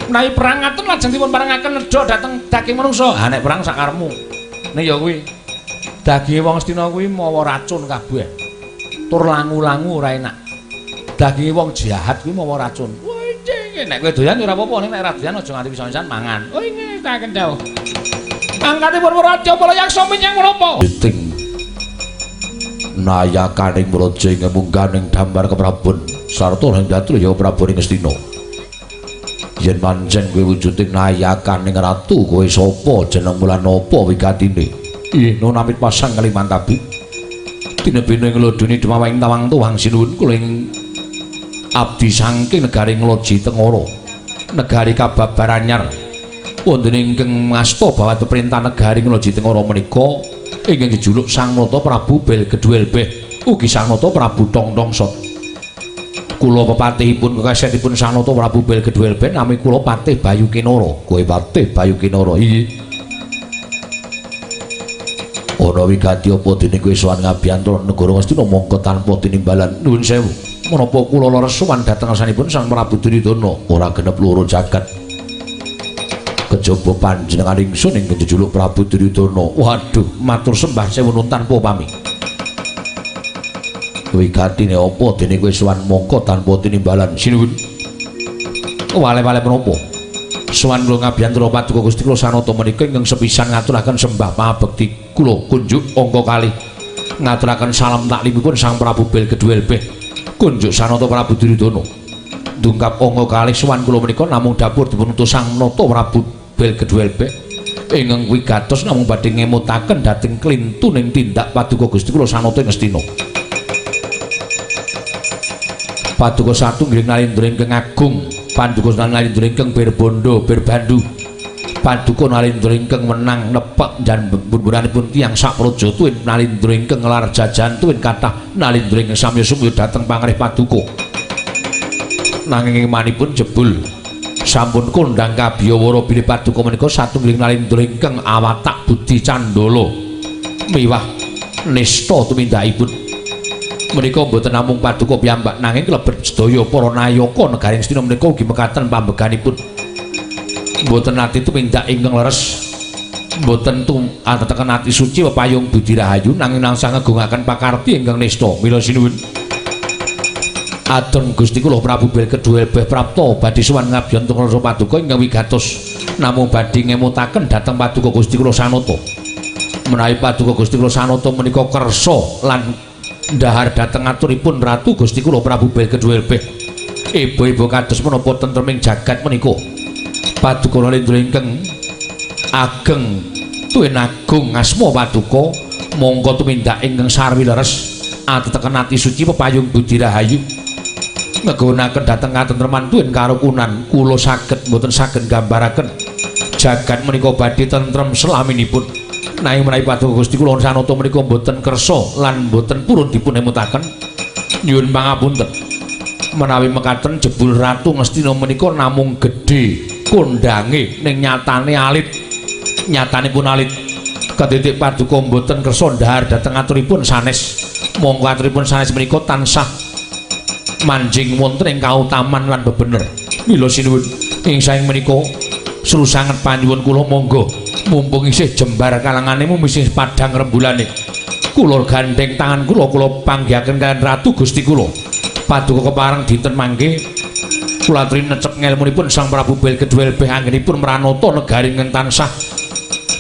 Menawi perang ngaten lajeng dipun parengaken nedha dhateng daging manungsa. Ha nek perang sakarepmu. Nek ya kuwi daginge wong Ngastina kuwi mawa racun kabeh. Tur langu-langu ora enak. Daginge wong jahat kuwi mawa racun. Wah, nek kowe doyan ora apa-apa, nek ora doyan aja nganti pisan-pisan mangan. Oh inggih ngestakaken dawuh. Mangkate Purwaraja para yaksa menyang menapa? Ting nayakaning praja ing mungganing dambar keprabon sarta ing datu ya Prabu ing Ngastina. Yen pancen kowe wujuding nayakaning ratu, kowe sapa jenengmu lan apa wigatine? Ih, nun amit pasang kaliman tabi. Tinebene nglodoni dumawing tawang tuwang sinuwun kula ing abdi saking negari Nglaji Tengara, negari kababaranyar. Wonten ingkang ngasta bawat perintah negari Nglaji Tengara menika ingkang jejuluk Sang Nata Prabu Bel Gedhuelbeh ugi Sang Nata Prabu Tongtongsot. Kula pepatihipun kekasetipun Sang Nata Prabu Bel Gedhuelbeh nami kula Patih Bayu Kinara. Kowe Patih Bayu Kinara? Iya. Ana wigati apa dene kowe sowan ngabiyantara negara Ngastina mongko tanpa tinimbalan? Nuwun sewu. Menapa kula leres sowan dhateng ngarsanipun Sang Prabu Duryudana? Ora genep loro jagat. Kejaba panjenengan ingsun ingkang jejuluk Prabu Duryudana. Waduh, matur sembah sewu nun tanpa pami. Wigatine apa dene kowe sowan mongko tanpa tinimbalan? Sinuwun. Wale-wale menapa? Sowan kula ngabiyantara paduka Gusti kula Sanata menika ingkang sepisan ngaturaken sembah pangabekti kula kunjuk angka kalih. Ngaturaken salam taklimipun Sang Prabu Bel Gedhuelbeh. Kunjuk Sanata Prabu Duryudana. Dungkap angka kalih sowan kula menika namung dapur dipun utus Sang Nata Prabu Bel Gedhuelbeh ingkang wigatos namung badhe ngemutaken dhateng klintuning tindak paduka Gusti kula Sanata ing Ngastina. Paduka satunggiling nalindra ingkang agung, paduka nalindra ingkang birbondo birbandu, paduka nalindra ingkang menang nepek jan bun-bunanipun tiyang sapraja tuwin nalindra ingkang nglar jajan tuwin kathah nalindra ingkang samya sumya dhateng pangrih paduka. Nanging imanipun jebul sampun kondhang kabiyawara bilih paduka menika satunggiling nalindra ingkang awatak budi candala miwah nista tumindakipun. Menika mboten namung paduka piyambak nanging klebet sedaya para nayaka negari Ngastina menika ugi mekaten pambeganipun. Mboten nate tumindak ingkang leres, mboten atetekan ati suci pepayung budi rahayu nanging tansah ngegungaken pakarti ingkang nista. Mila sinuwun. Adon Gusti kula Prabu Bel Gedhuelbeh prapta badhe sowan ngabiyantara paduka ingkang wigatos namung badhe ngemutaken dhateng paduka Gusti kula Sanata. Menawi paduka Gusti kula Sanata menika kersa lan ndahar dhateng aturipun Ratu Gusti kula Prabu Bel Gedhuelbeh. Ebo-ebo kados menapa tentreming jagat menika. Paduka nalindra ingkang ageng tuwin agung ngasma paduka mongko tumindak ingkang sarwi leres Ateteken ati suci pepayung budi rahayu. Ngegonaken dhateng katentreman tuwin karukunan kula saged mboten saged nggambaraken jagat menika badhe tentrem selaminipun. Nanging menawi paduka Gusti kula sanata menika mboten kersa lan mboten purun dipun emutaken. Nyuwun pangapunten. Menawi mekaten jebul Ratu Ngastina menika namung gedhe kondange ning nyatane alit. Nyatanipun alit. Ketitik paduka mboten kersa ndhahar dhateng aturipun sanes. Monggo aturipun sanes menika tansah manjing wonten ing kautaman lan bebener. Mila sinuwun ing saeng menika seru sanget panyuwun kula monggo mumpung isih jembar kalangane isih padhang rembulane. Kula gandheng tangan kula kula panggihaken kaliyan Ratu Gusti kula. Paduka kepareng dinten mangke kula aturi necep ngelmunipun Sang Prabu Belgeduwelbeh anggenipun mranata negari ingkang tansah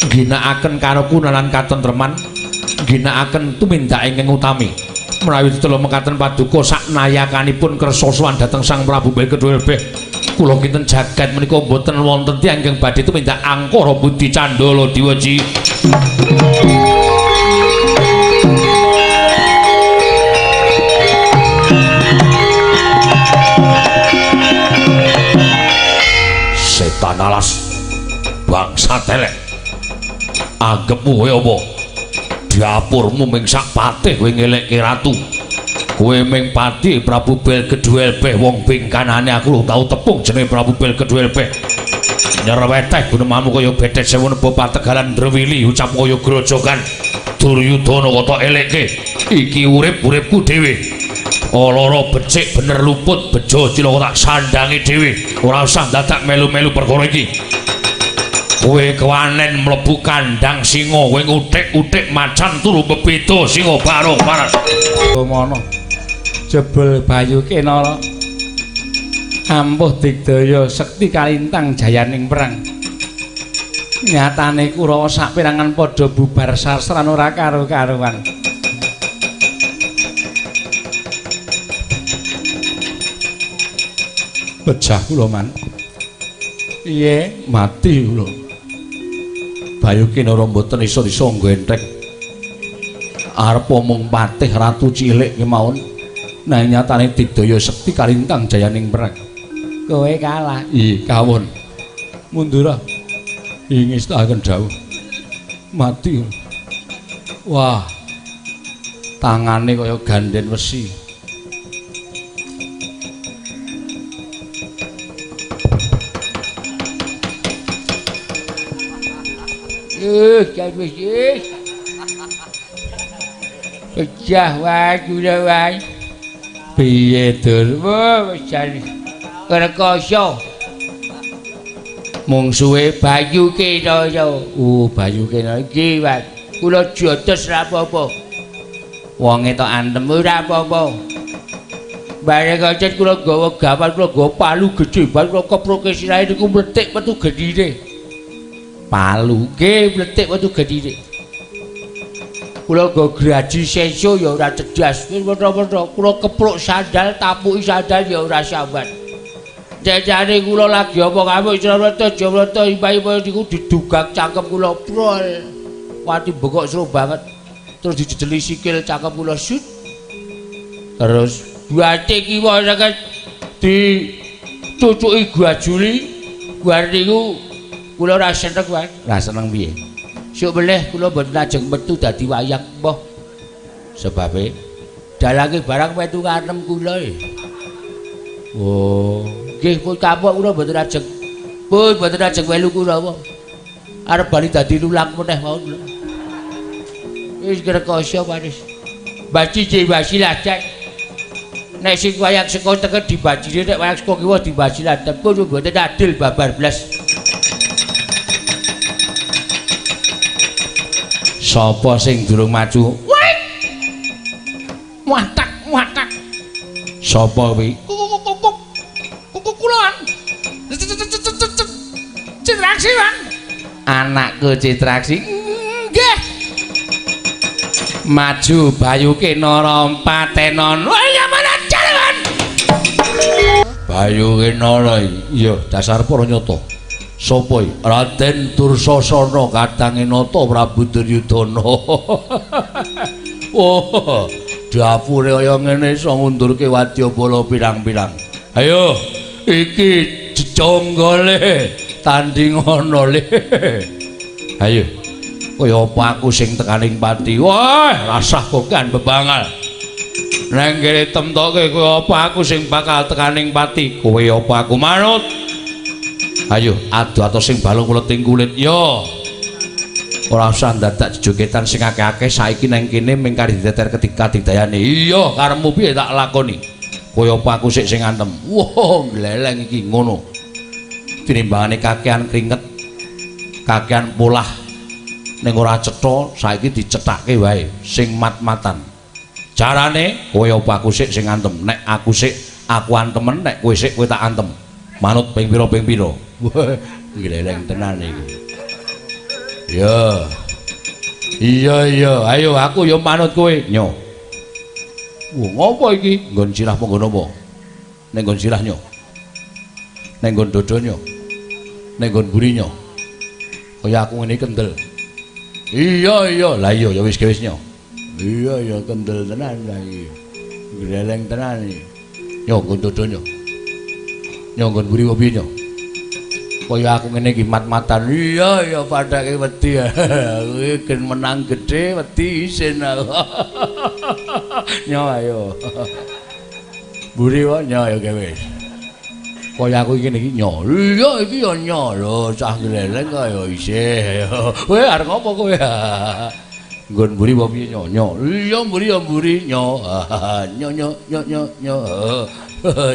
ngginakaken karukunan lan katentreman, ngginakaken tumindak ingkang utami. Menawi tetela mekaten paduka saknayakanipun kersa sowan dhateng Sang Prabu Belgeduwelbeh, kula kinten jagat menika mboten wonten tiyang ingkang badhe tumindak angkara budi candala diwaji. Setan alas bangsa telek, anggepmu kowe apa? Dapurmu ming sak patih kowe ngelekke ratu. Kowe ming patih Prabu Belgeduwelbeh wong bingkanane aku lho tau tepung jenenge Prabu Belgeduwelbeh. Nyerweteh gunemanmu kaya bethet sewu neba pategalan drewili ucap kaya grojogan Duryudana kok tok elekke. Iki urip-uripku dhewe. Lara becik bener luput bejo cilaka tak sandangi dhewe. Ora usah dadak melu-melu perkara iki. Kowe kewanen mlebu kandang singa, kowe nguthik-uthik macan turu bebeda singa barong paras. Mono jebul Bayu Kenara ampuh digdaya sekti kalintang jayaning perang. Nyatane Kurawa saperangan padha bubar sasran ora karo-karuan. Pejah kula man. Piye? Mati kula. Bayu Kenara mboten iso disangga entek. Arep omong patih ratu cilik kemawon. Nanging nyatane digdaya sekti kalintang jayaning perang. Kowe kalah. Ih, kawon. Mundur. Ing ngestakaken dawuh. Mati. Wah. Tangane kaya ganden wesi. Wis. Pejah wae kula wae. Piye Dur? Wis jan rekoso. Mungsuhe Bayu Kenara. Oh, Bayu Kenara iki wae. Kula jotos ra apa-apa. Wonge tok antem ora apa-apa. Bareng kocet kula gawa gawan, kula gawa palu gedhe banget, kula keproke sirahe niku mletik metu gedhine. Palu nggih mletik metu gedhine. Kula nggo graji senso ya ora cedas. Wis mentha-mentha kula kepruk sandal, tapuki sandal ya ora sambat. Jajane kula lagi apa ngamuk Srawata Jawata impai-impai niku didugang cangkem kula prol. Wati bengok seru banget. Terus dijejeli sikil cangkem kula sut. Terus buate kiwa saged dicucuki gajuli. Bar niku kula ora seneng wae. Ora seneng piye? Sok melih kula mboten ajeng metu dadi wayang mbah. Sebabe dalange barang metu kanem kula e. Oh, nggih pun kapok kula mboten ajeng. Pun mboten ajeng melu kula. Arep bali dadi lulang meneh mawon kula. Wis ngrekoso paris. Baci basilah cek. Nek sing wayang saka teken dibajine nek wayang saka kiwa dibajilan pun mboten adil babar blas. Sapa sing durung maju? Watak, watak. Sapa kuwi? Kukulan. Citraksi, Bang. Anakku Citraksi. Nggih. Maju Bayu Kenara patenon. Wah, ya mana jalan. Bayu Kenara iya dasar para nyata. Sapa iki? Raden Dursasana kadange nata Prabu Duryudana. Oh, Dapure kaya ngene iso ngundurke wadyabala pirang-pirang. Ayo, iki jejonggole tanding ana le. Ayo. Kaya apa aku sing tekaning pati? Wah, rasah kokan bebangal. Neng kene temtoke kowe apa aku sing bakal tekaning pati? Kowe apa aku manut? Ayo, adu ato sing balung kuleting kulit. Yo. Ora usah ndadak jejogetan sing akeh-akeh saiki neng kene ming kari diteter ketika didayane. Iya, karepmu piye tak lakoni. Kowe apa aku sik sing antem? Wah, gleleng iki ngono. Tinimbangane kakean kringet, kakean polah ning ora cetha, saiki dicethake wae sing mat-matan. Carane kowe apa aku sik sing antem? Nek aku sik aku antemen, nek kowe sik kowe tak antem. Manut ping pira ping pira. Wah, gleleng tenan iki. Ya. Iya iya, ayo aku ya manut kowe. Nyo. Wah, ngopo iki? Nggon sirah apa nggon apa? Ning nggon sirah nyo. Ning nggon dodo nyo. Ning nggon mburi nyo. Kaya aku ngene kendel. Iya iya, lah iya ya wis wis nyo. Iya iya kendel tenan lah iki. Gleleng tenan iki. Nyo nggon dodo nyo. Nyo nggon mburi apa piye nyo? Kaya aku ngene iki mat-matan. Iya iya padake wedi. Aku iki gen menang gedhe wedi isin aku. Nyo ayo. Mburi wae nyo ya wis. Kaya aku iki ngene iki nyo. Iya iki ya nyo lho, cah gleleng kaya isih. Kowe arep ngopo kowe? Nggon mburi apa piye nyo? Nyo. Iya mburi ya mburi nyo. Nyo nyo nyo nyo nyo.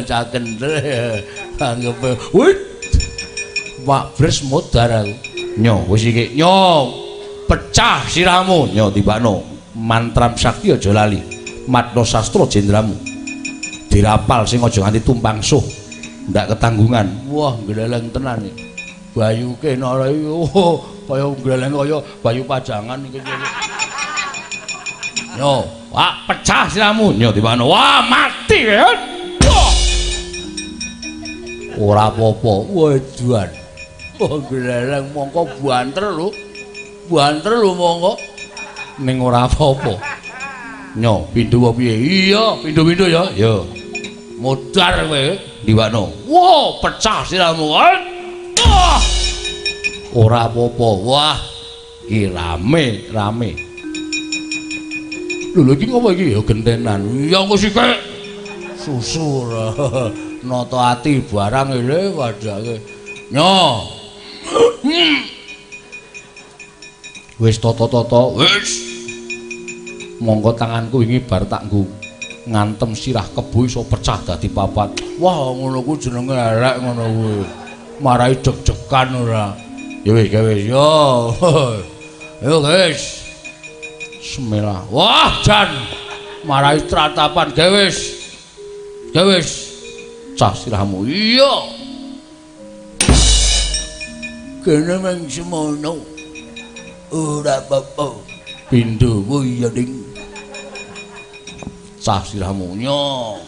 Cah kendel. Anggepe. Wih. Pak Bres modar aku. Nyo wis iki. Nyo pecah sirahmu. Nyo tibakno mantram sakti aja lali. Matno sastra jendramu. Dirapal sing aja nganti tumpang suh. Ndak ketanggungan. Wah, gleleng tenan iki. Bayu kena iki. Oh, kaya gleleng kaya bayu pajangan iki. Nyo, wah pecah sirahmu. Nyo tibakno. Wah, mati kowe. Ora apa-apa. Waduh. Oh, gleleng mongko banter lho. Banter lho mongko. Ning ora apa-apa. Nyo, pindho apa piye? Iya, pindho-pindho ya. Ya. Modar kowe diwakno. Wah, pecah sirahmu. Wah. Ora apa-apa. Wah, iki rame, rame. Lho lho iki ngopo iki? Ya gentenan. Ya engko sithik. Susu ora. Nata ati barang ele padake. Nyo. Wis tata-tata, wis. Monggo tanganku wingi bar tak nggo ngantem sirah kebo iso pecah dadi papat. Wah, ngono ku jenenge elek ngono kuwi. Marai deg-degan ora. Ya wis, ya wis. Yo. Yo, guys. Bismillah. Wah, jan. Marai tratapan gewis. Gewis. Cah sirahmu. Iya. Kene mung semono. Ora apa-apa. Pindho kuwi ya ding. Cah sirahmu nyo.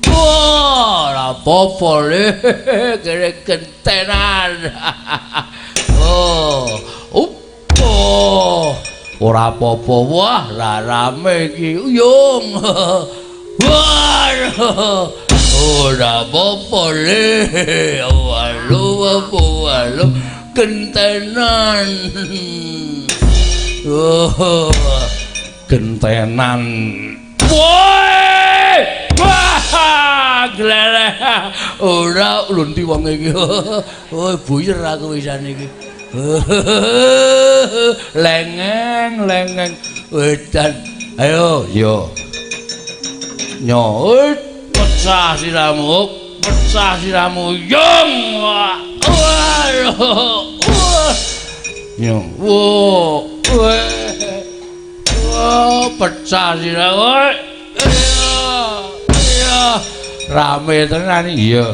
Wah, ora apa-apa le. Kene gentenan. Oh, opo. Ora apa-apa. Wah, ra rame iki. Yung. Wah. Ora apa-apa le. Walu apa walu gentenan. Oh, gentenan. Woi! Wah, gleleh. Ora lunti wong iki. Oh, buyer aku wisan iki. Lengeng, lengeng. Wedan. Ayo, yo. Nyo, pecah sirahmu, pecah sirahmu. Yung. Wah. Nyo. Wah. Wah, pecah sirahmu. Iya. Rame tenan iya.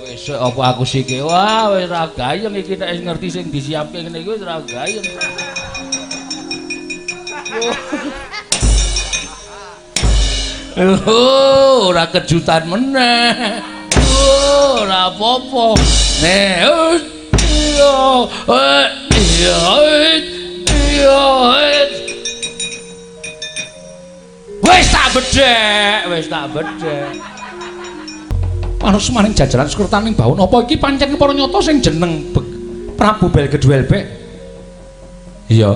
Wis apa aku sike. Wah, wis ra gayeng iki nek ngerti sing disiapke ngene iki wis ra gayeng. Oh, ora kejutan meneh. Oh, ora apa-apa. Nek iya, iya, iya. Wis tak tak bedhek, wis tak bedhek. Manus maning jajaran sekretaning baun apa iki pancen kepara nyata sing jeneng Prabu Belgeduelbek? Iya.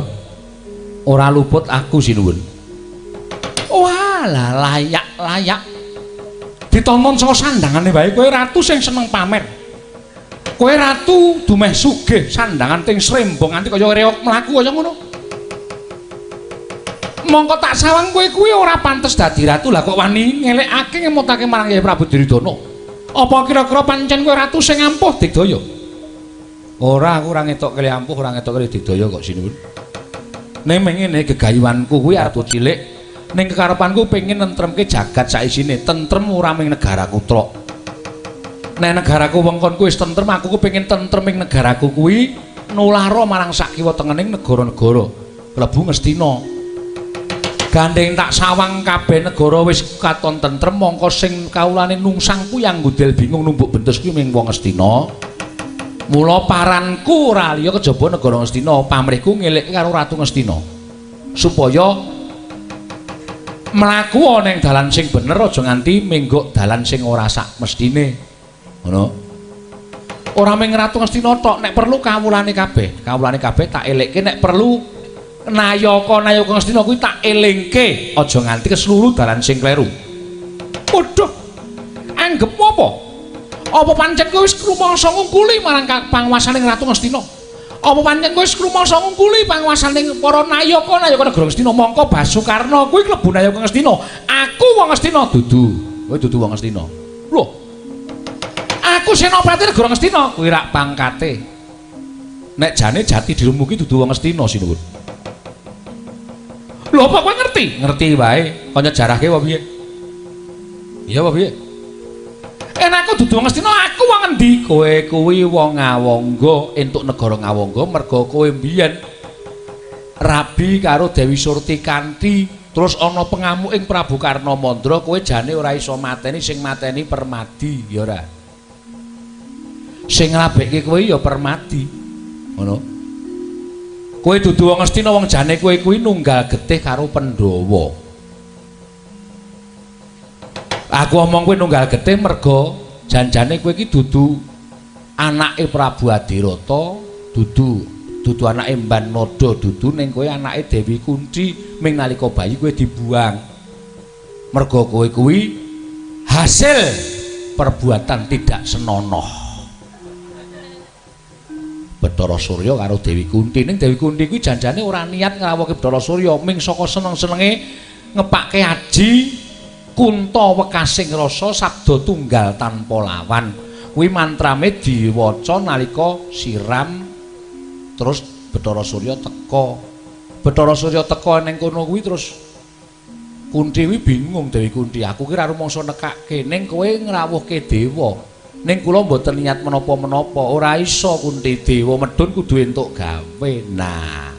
Ora luput aku sinuwun. Walah layak-layak. Ditonton saka sandangane wae kowe ratu sing seneng pamer. Kowe ratu dumeh sugih sandangan ting srembong nganti kaya reok mlaku kaya ngono. Mongko tak sawang kowe kuwi ora pantes dadi ratu, lah kok wani ngelekake ngemutake marang Kyai Prabu Duryudana. Apa kira-kira pancen kowe ratu sing ampuh digdaya? Ora, aku ora ngetok kele ampuh, ora ngetok kele digdaya kok sinuwun. Ning ngene gegayuhanku kuwi ratu cilik, ning kekarepanku pengin nentremke jagat saisine, tentrem ora ming negaraku trok. Nek negaraku wengkonku wis tentrem, aku ku pengin tentrem ing negaraku kuwi nulara marang sak kiwa tengening negara-negara klebu Ngastina. Gandeng tak sawang kabeh negara wis katon tentrem, mongko sing kawulane nungsang puyang gudel bingung numbuk bentus kuwi ming wong Ngastina. Mula paranku ora liya kejaba negara Ngastina, pamrihku ngelekke karo Ratu Ngastina supaya mlaku ana ing dalan sing bener, aja nganti menggok dalan sing ora sak mestine. Ngono. Ora ming Ratu Ngastina tok, nek perlu kawulane kabeh, kawulane kabeh tak elekke, nek perlu nayaka-nayaka Ngastina kuwi tak elingke, aja nganti kesluru dalan sing kleru. Waduh. Anggepmu apa? Apa pancen kowe wis rumangsa ngungkuli marang panguwasaning Ratu Ngastina? Apa pancen kowe wis rumangsa ngungkuli panguwasaning para nayaka-nayaka negara Ngastina? Mongko Basukarna kuwi klebu nayaka Ngastina. Aku wong Ngastina dudu. Kowe dudu wong Ngastina. Lho. Aku senopati negara Ngastina kuwi rak pangkate. Nek jane jati dirimu ki dudu wong Ngastina sinuwun. Lho apa kowe ngerti? Ngerti wae. Kon nyejarahke apa piye? Iya apa piye? Enak aku dudu wong Ngastina, aku wong endi? Kowe kuwi wong Ngawangga, entuk negara Ngawangga merga kowe mbiyen rabi karo Dewi Surtikanti, terus ana pengamuk ing Prabu Karna Mandra, kowe jane ora iso mateni, sing mateni Permadi, ya ora? Sing nglabekke kowe ya Permadi. Ngono. Kowe dudu wong Ngastina, wong jane kowe kuwi nunggal getih karo Pandhawa. Aku omong kowe nunggal getih merga janjane kowe iki dudu anake Prabu Adirata, dudu anake Mban Nada, dudu, ning kowe anake Dewi Kunti, ming nalika bayi kowe dibuang. Merga kowe kuwi hasil perbuatan tidak senonoh. Bathara Surya karo Dewi Kunti. Ning Dewi Kunti kuwi janjane ora niat ngrawuhke Bathara Surya, ming saka seneng-senenge ngepake aji kunta wekasing rasa sabda tunggal tanpa lawan. Kuwi mantrame diwaca nalika siram, terus Bathara Surya teka. Bathara Surya teka ning kono kuwi terus Kunti kuwi bingung, Dewi Kunti, aku ki ora rumangsa nekake, ning kowe ngrawuhke dewa. Ning kula mboten niat menapa-menapa, ora iso Kunti, dewa medhun kudu entuk gawe. Nah.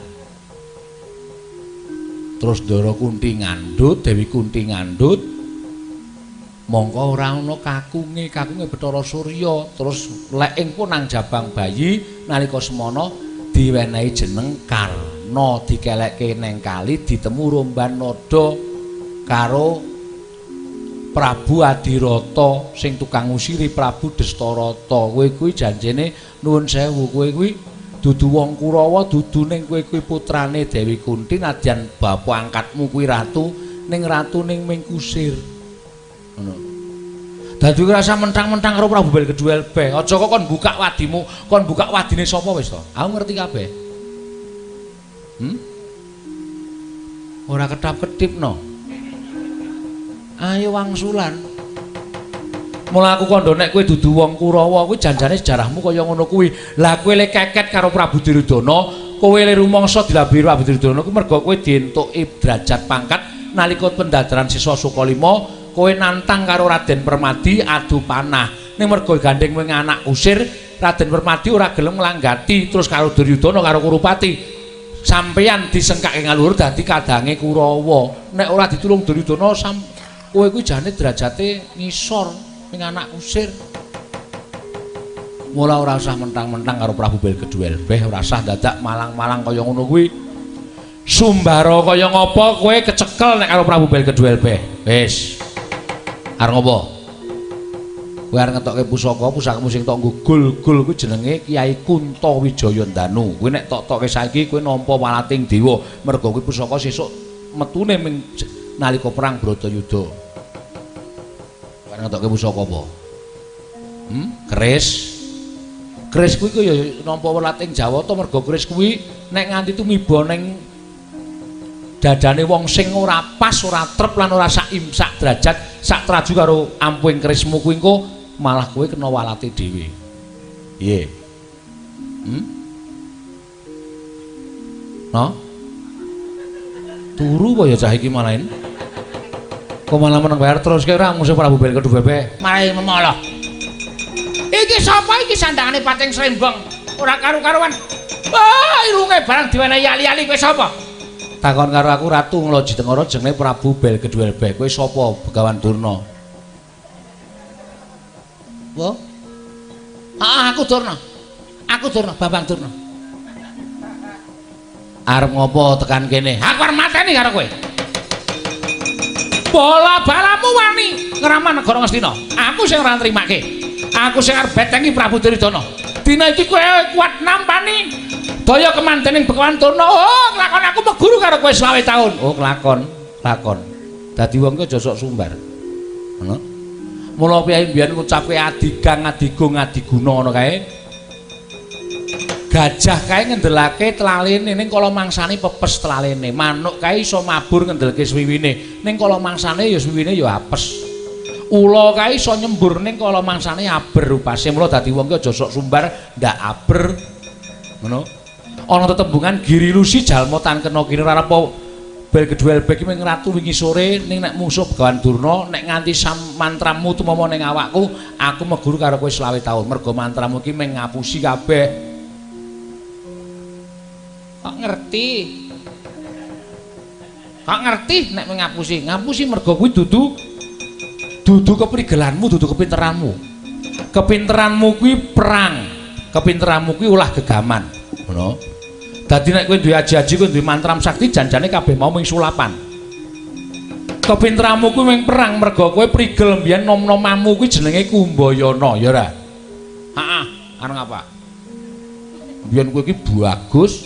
Terus Ndara Kunti ngandhut, Dewi Kunti ngandhut. Mongko ora ana kakunge, kakunge Bathara Surya. Terus leking pun nang jabang bayi nalika semana diwenehi jeneng Karna, dikelekke neng kali ditemu Romban Nada karo Prabu Adirata sing tukang ngusiri Prabu Destarata. Kowe kuwi janjene nuwun sewu, kowe kuwi dudu wong Kurawa, dudu, ning kowe kuwi putrane Dewi Kunti, nadyan bapa angkatmu kuwi ratu, ning ratu ning ming kusir. Ngono. Dadi ora usah mentang-mentang karo Prabu Belgeduelbeh. Aja kok kon buka wadimu, kon buka wadine sapa wis to? Aku ngerti kabeh. Ora ketap-ketip no. Ayo wangsulan. Mula aku kandha nek kowe dudu wong Kurawa kuwi janjane sejarahmu kaya ngono kuwi. Lah kowe le keket karo Prabu Duryudana, kowe le rumangsa dilabi Prabu Duryudana kuwi merga kowe dientuki derajat pangkat nalika pendadaran Siswa Sukalima, kowe nantang karo Raden Permadi adu panah. Ning merga gandeng kowe anak kusir, Raden Permadi ora gelem nglanggati terus karo Duryudana karo Kurupati. Sampeyan disengkake ngaluhur dadi kadange Kurawa. Nek ora ditulung Duryudana kowe kuwi jane derajate ngisor ning anak kusir. Mula ora usah mentang-mentang karo Prabu Belgeduelbeh, ora usah dadak malang-malang kaya ngono kuwi. Sumbara kaya ngapa kowe kecekel nek karo Prabu Belgeduelbeh. Wis. Arep ngopo? Kowe arep ngetokke pusaka, pusakamu sing tok nggo gul-gul kuwi jenenge Kyai Kunta Wijaya Ndanu. Kowe nek tok-tokke saiki kowe nampa walating dewa, merga kuwi pusaka sesuk metune ming nalika perang Bratayuda. Kowe arep ngetokke pusaka apa? Keris. Keris kuwi ya nampa welating Jawata merga keris kuwi nek nganti tumiba ning dadane wong sing ora pas, ora trep lan ora sak imsak derajat, sak traju karo ampuhing kerismu kuwi engko malah kowe kena walate dhewe. Piye? No? Turu apa ya cah iki malahin? Kok malah meneng bayar terus kowe ora musuh Prabu Belgeduwebe. Marai memolo. Iki sapa iki sandangane pating srembong? Ora karu-karuan. Wah, irunge barang diwenehi ali-ali kowe sapa? Takon karo aku Ratu Ngloji Tengara jenenge Prabu Belgeduwelbeh. Kowe sapa Begawan Durna? Wo? Ah, aku Durna. Aku Durna, Bambang Durna. Arep ngopo tekan kene? Aku arep mateni karo kowe. Bola balamu wani ngraman negara Ngastina. Aku sing ora nrimake. Aku sing arep betengi Prabu Duryudana. Dina iki kowe kuat nampani daya kemantening Begawan Durna. Oh, nglakon aku meguru karo kowe 25 taun. Oh, kelakon, lakon. Dadi wong ki aja sok sumbar. Ngono. Mula piye mbiyen ngucapke adigang, adigung, adiguna ngono kae. Gajah kae ngendelake tlalene ning kala mangsane pepes tlalene. Manuk kae iso mabur ngendelke swiwine ning kala mangsane ya swiwine ya apes. Ula kae iso nyembur ning kala mangsane aber upase. Mula dadi wong ki aja sok sumbar ndak aber. Ngono. Ana tetembungan Giri Lusi jalma tan kena kene ora apa Belgeduwelbeh iki ming ratu wingi sore ning nek musuh Begawan Durna nek nganti mantramu tumama ning awakku aku meguru karo kowe 25 taun merga mantramu iki ming ngapusi kabeh. Kok ngerti? Kok ngerti nek ming ngapusi? Ngapusi merga kuwi dudu keprigelanmu, dudu kepinteranmu. Kepinteranmu kuwi perang, kepinteranmu kuwi ulah gegaman. Ngono. Dadi nek kowe duwe aji-aji, kowe duwe mantram sakti, janjane kabeh mau ming sulapan. Kepinteranmu kuwi ming perang merga kowe prigel mbiyen nom-nomamu kuwi jenenge Kumbayana, ya ora? Heeh, arep ngapa? Mbiyen kowe iki bagus.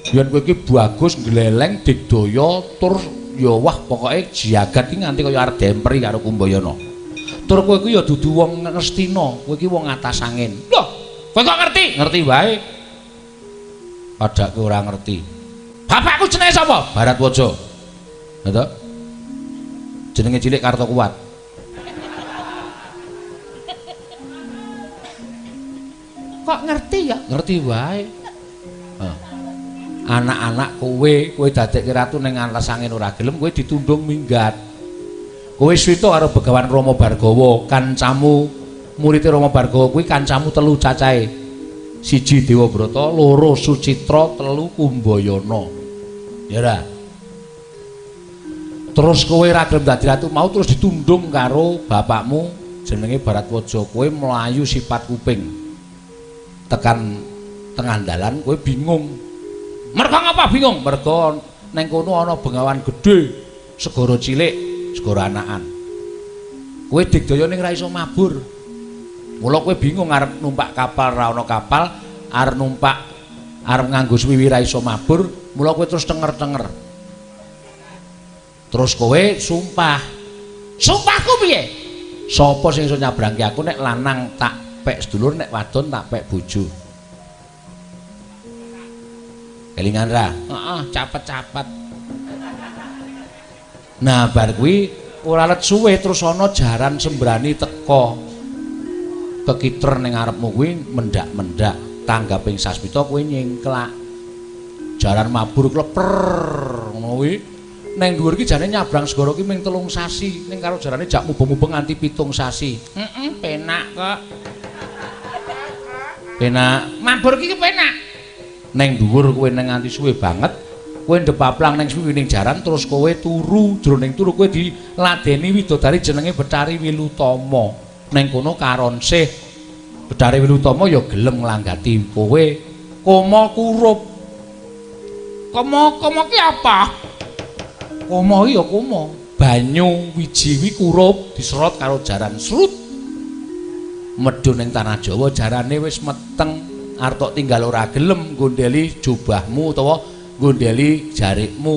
Mbiyen kowe iki bagus gleleng digdaya tur ya wah pokoke jagat iki nganti kaya arep demperi karo Kumbayana. Tur kowe kuwi ya dudu wong Ngastina, kowe iki wong atas angin. Loh, kowe kok ngerti? Ngerti wae. Padake ora ngerti. Bapakku jenenge sapa? Baratwaja. Lha to? Jenenge cilik Kartokuwat. Kok ngerti ya? Ngerti wae. Anak-anak kowe, kowe dadekke ratu ning atas angin ora gelem, kowe ditundung minggat. Kowe swita karo Begawan Rama Bargawa, kancamu murid Rama Bargawa kuwi kancamu telu cacahe. Siji Dewabrata, loro Sucitra, telu Kumbayana. Ya ora? Terus kowe ora gelem dadi ratu mau terus ditundung karo bapakmu jenenge Baratwaja. Kowe mlayu sipat kuping. Tekan tengah dalan kowe bingung. Merga ngapa bingung? Merga neng kono ana bengawan gedhe, segara cilik, segara anakan. Kowe digdaya ning ra iso mabur. Mula kowe bingung arep numpak kapal ra ana kapal, arep numpak arep nganggo swiwi ra iso mabur, mula kowe terus tenger-tenger. Terus kowe sumpah. Sumpahku piye? Sapa sing iso nyabrangke aku nek lanang tak pek sedulur, nek wadon tak pek bojo. Kelingan ra? Heeh, capet-capet. Nah, bar kuwi ora let suwe terus ana jaran sembrani teka. Kekiter ning ngarepmu kuwi mendak-mendak, tanggaping sasmita kowe nyingklak. Jaran mabur kleper ngono kuwi. Neng dhuwur iki jane nyabrang segara ki ming 3 sasi, ning karo jarane jak mubeng-mubeng nganti 7 sasi. Heeh, penak kok. Penak. Mabur ki penak. Neng dhuwur kowe neng nganti suwe banget, kowe ndepaplang neng suwining jaran terus kowe turu, jroning turu kowe diladeni widodari jenenge Betari Wilutama. Neng kono karonsih Betari Wilutama ya gelem nglanggati kowe koma kurup. Koma-koma ki apa? Koma ya koma. Banyu wiji wi kurup diserot karo jaran srut. Medhun ning tanah Jawa jarane wis meteng, arep tok tinggal ora gelem gondeli jubahmu utawa gondeli jarikmu.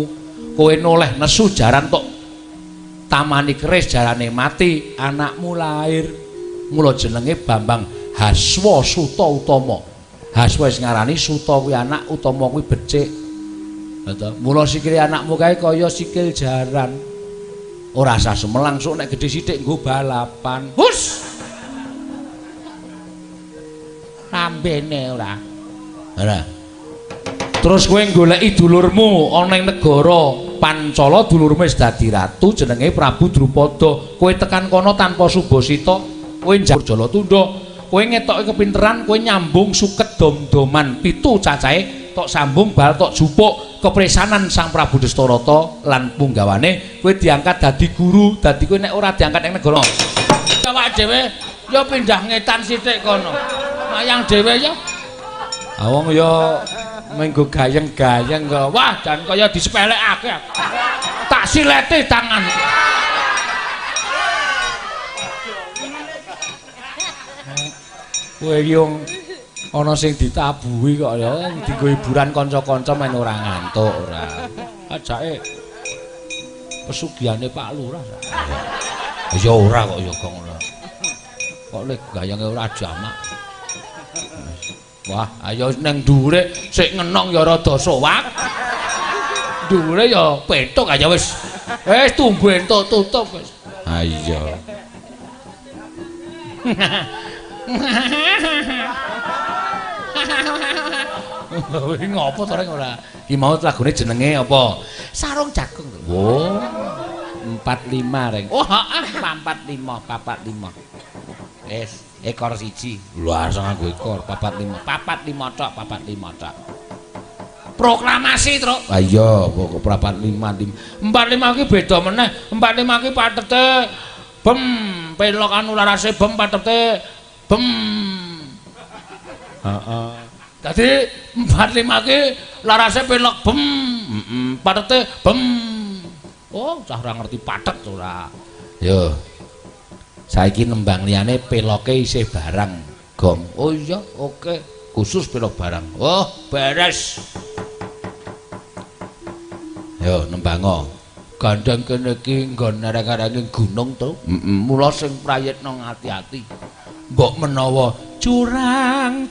Kowe noleh nesu jaran tok tamani keris jarane mati, anakmu lahir. Mula jenenge Bambang Haswa Suta Utama. Haswa wis ngarani Suta kuwi anak, Utama kuwi becik. Lha mula sikile anakmu kae kaya sikil jaran. Ora usah sumelang sok nek gedhe sithik nggo balapan. Hus. Rambene ora. Ora. Terus kowe goleki dulurmu ana ing negara Pancala, dulurmu wis dadi ratu jenenge Prabu Drupada. Kowe tekan kono tanpa subasita, kowe njaluk Jalatunda, kowe ngetoki kepinteran, kowe nyambung suket dom-doman 7 cacahe tok sambung bal tok jupuk kepresanan Sang Prabu Destarata lan punggawane, kowe diangkat dadi guru, dadi kowe nek ora diangkat ning negara awake dhewe ya pindah ngetan sithik kono. Mayang dhewe ya. Ah wong ya menggo gayeng-gayeng kok. Wah, jan kaya disepelekake. Tak silete tangan. Kowe iki wong ana sing ditabuhi kok ya, dienggo hiburan kanca-kanca men ora ngantuk ora. Ajake pesugihane Pak Lurah. Ya ora kok ya kok ngono. Kok lek gayange ora jamak. Wah, ayo nang dhuwure sik ngenong ya rada sowak. Dhuwure ya petuk aja wis. Wis tumbu entuk tutup wis. Ha iya. Kuwi ngopo to reng ora? Ki mau lagune jenenge apa? Sarung Jagung. Oh. 45 reng. Oh, heeh, 45, 45. Wis, ekor siji. Lho asal nganggo ekor 45. 45 tok, 45 tok. Proklamasi, Truk. Ha iya, kok 45. 45 ki beda meneh. 45 ki patete bem, pelok anu larase bem patete bem. Heeh. Dadi 45 ki larase pelok bem, heeh, patete bem. Oh, cah ora ngerti patet ora. Yo. Saiki nembang liyane peloke isih barang gong. Oh iya, oke. Khusus pelok barang. Oh, beres. Yo nembango. Gandeng kene iki nggon areng-arenge gunung to. Heeh, mula sing prayitna ati-ati. Mbok menawa curang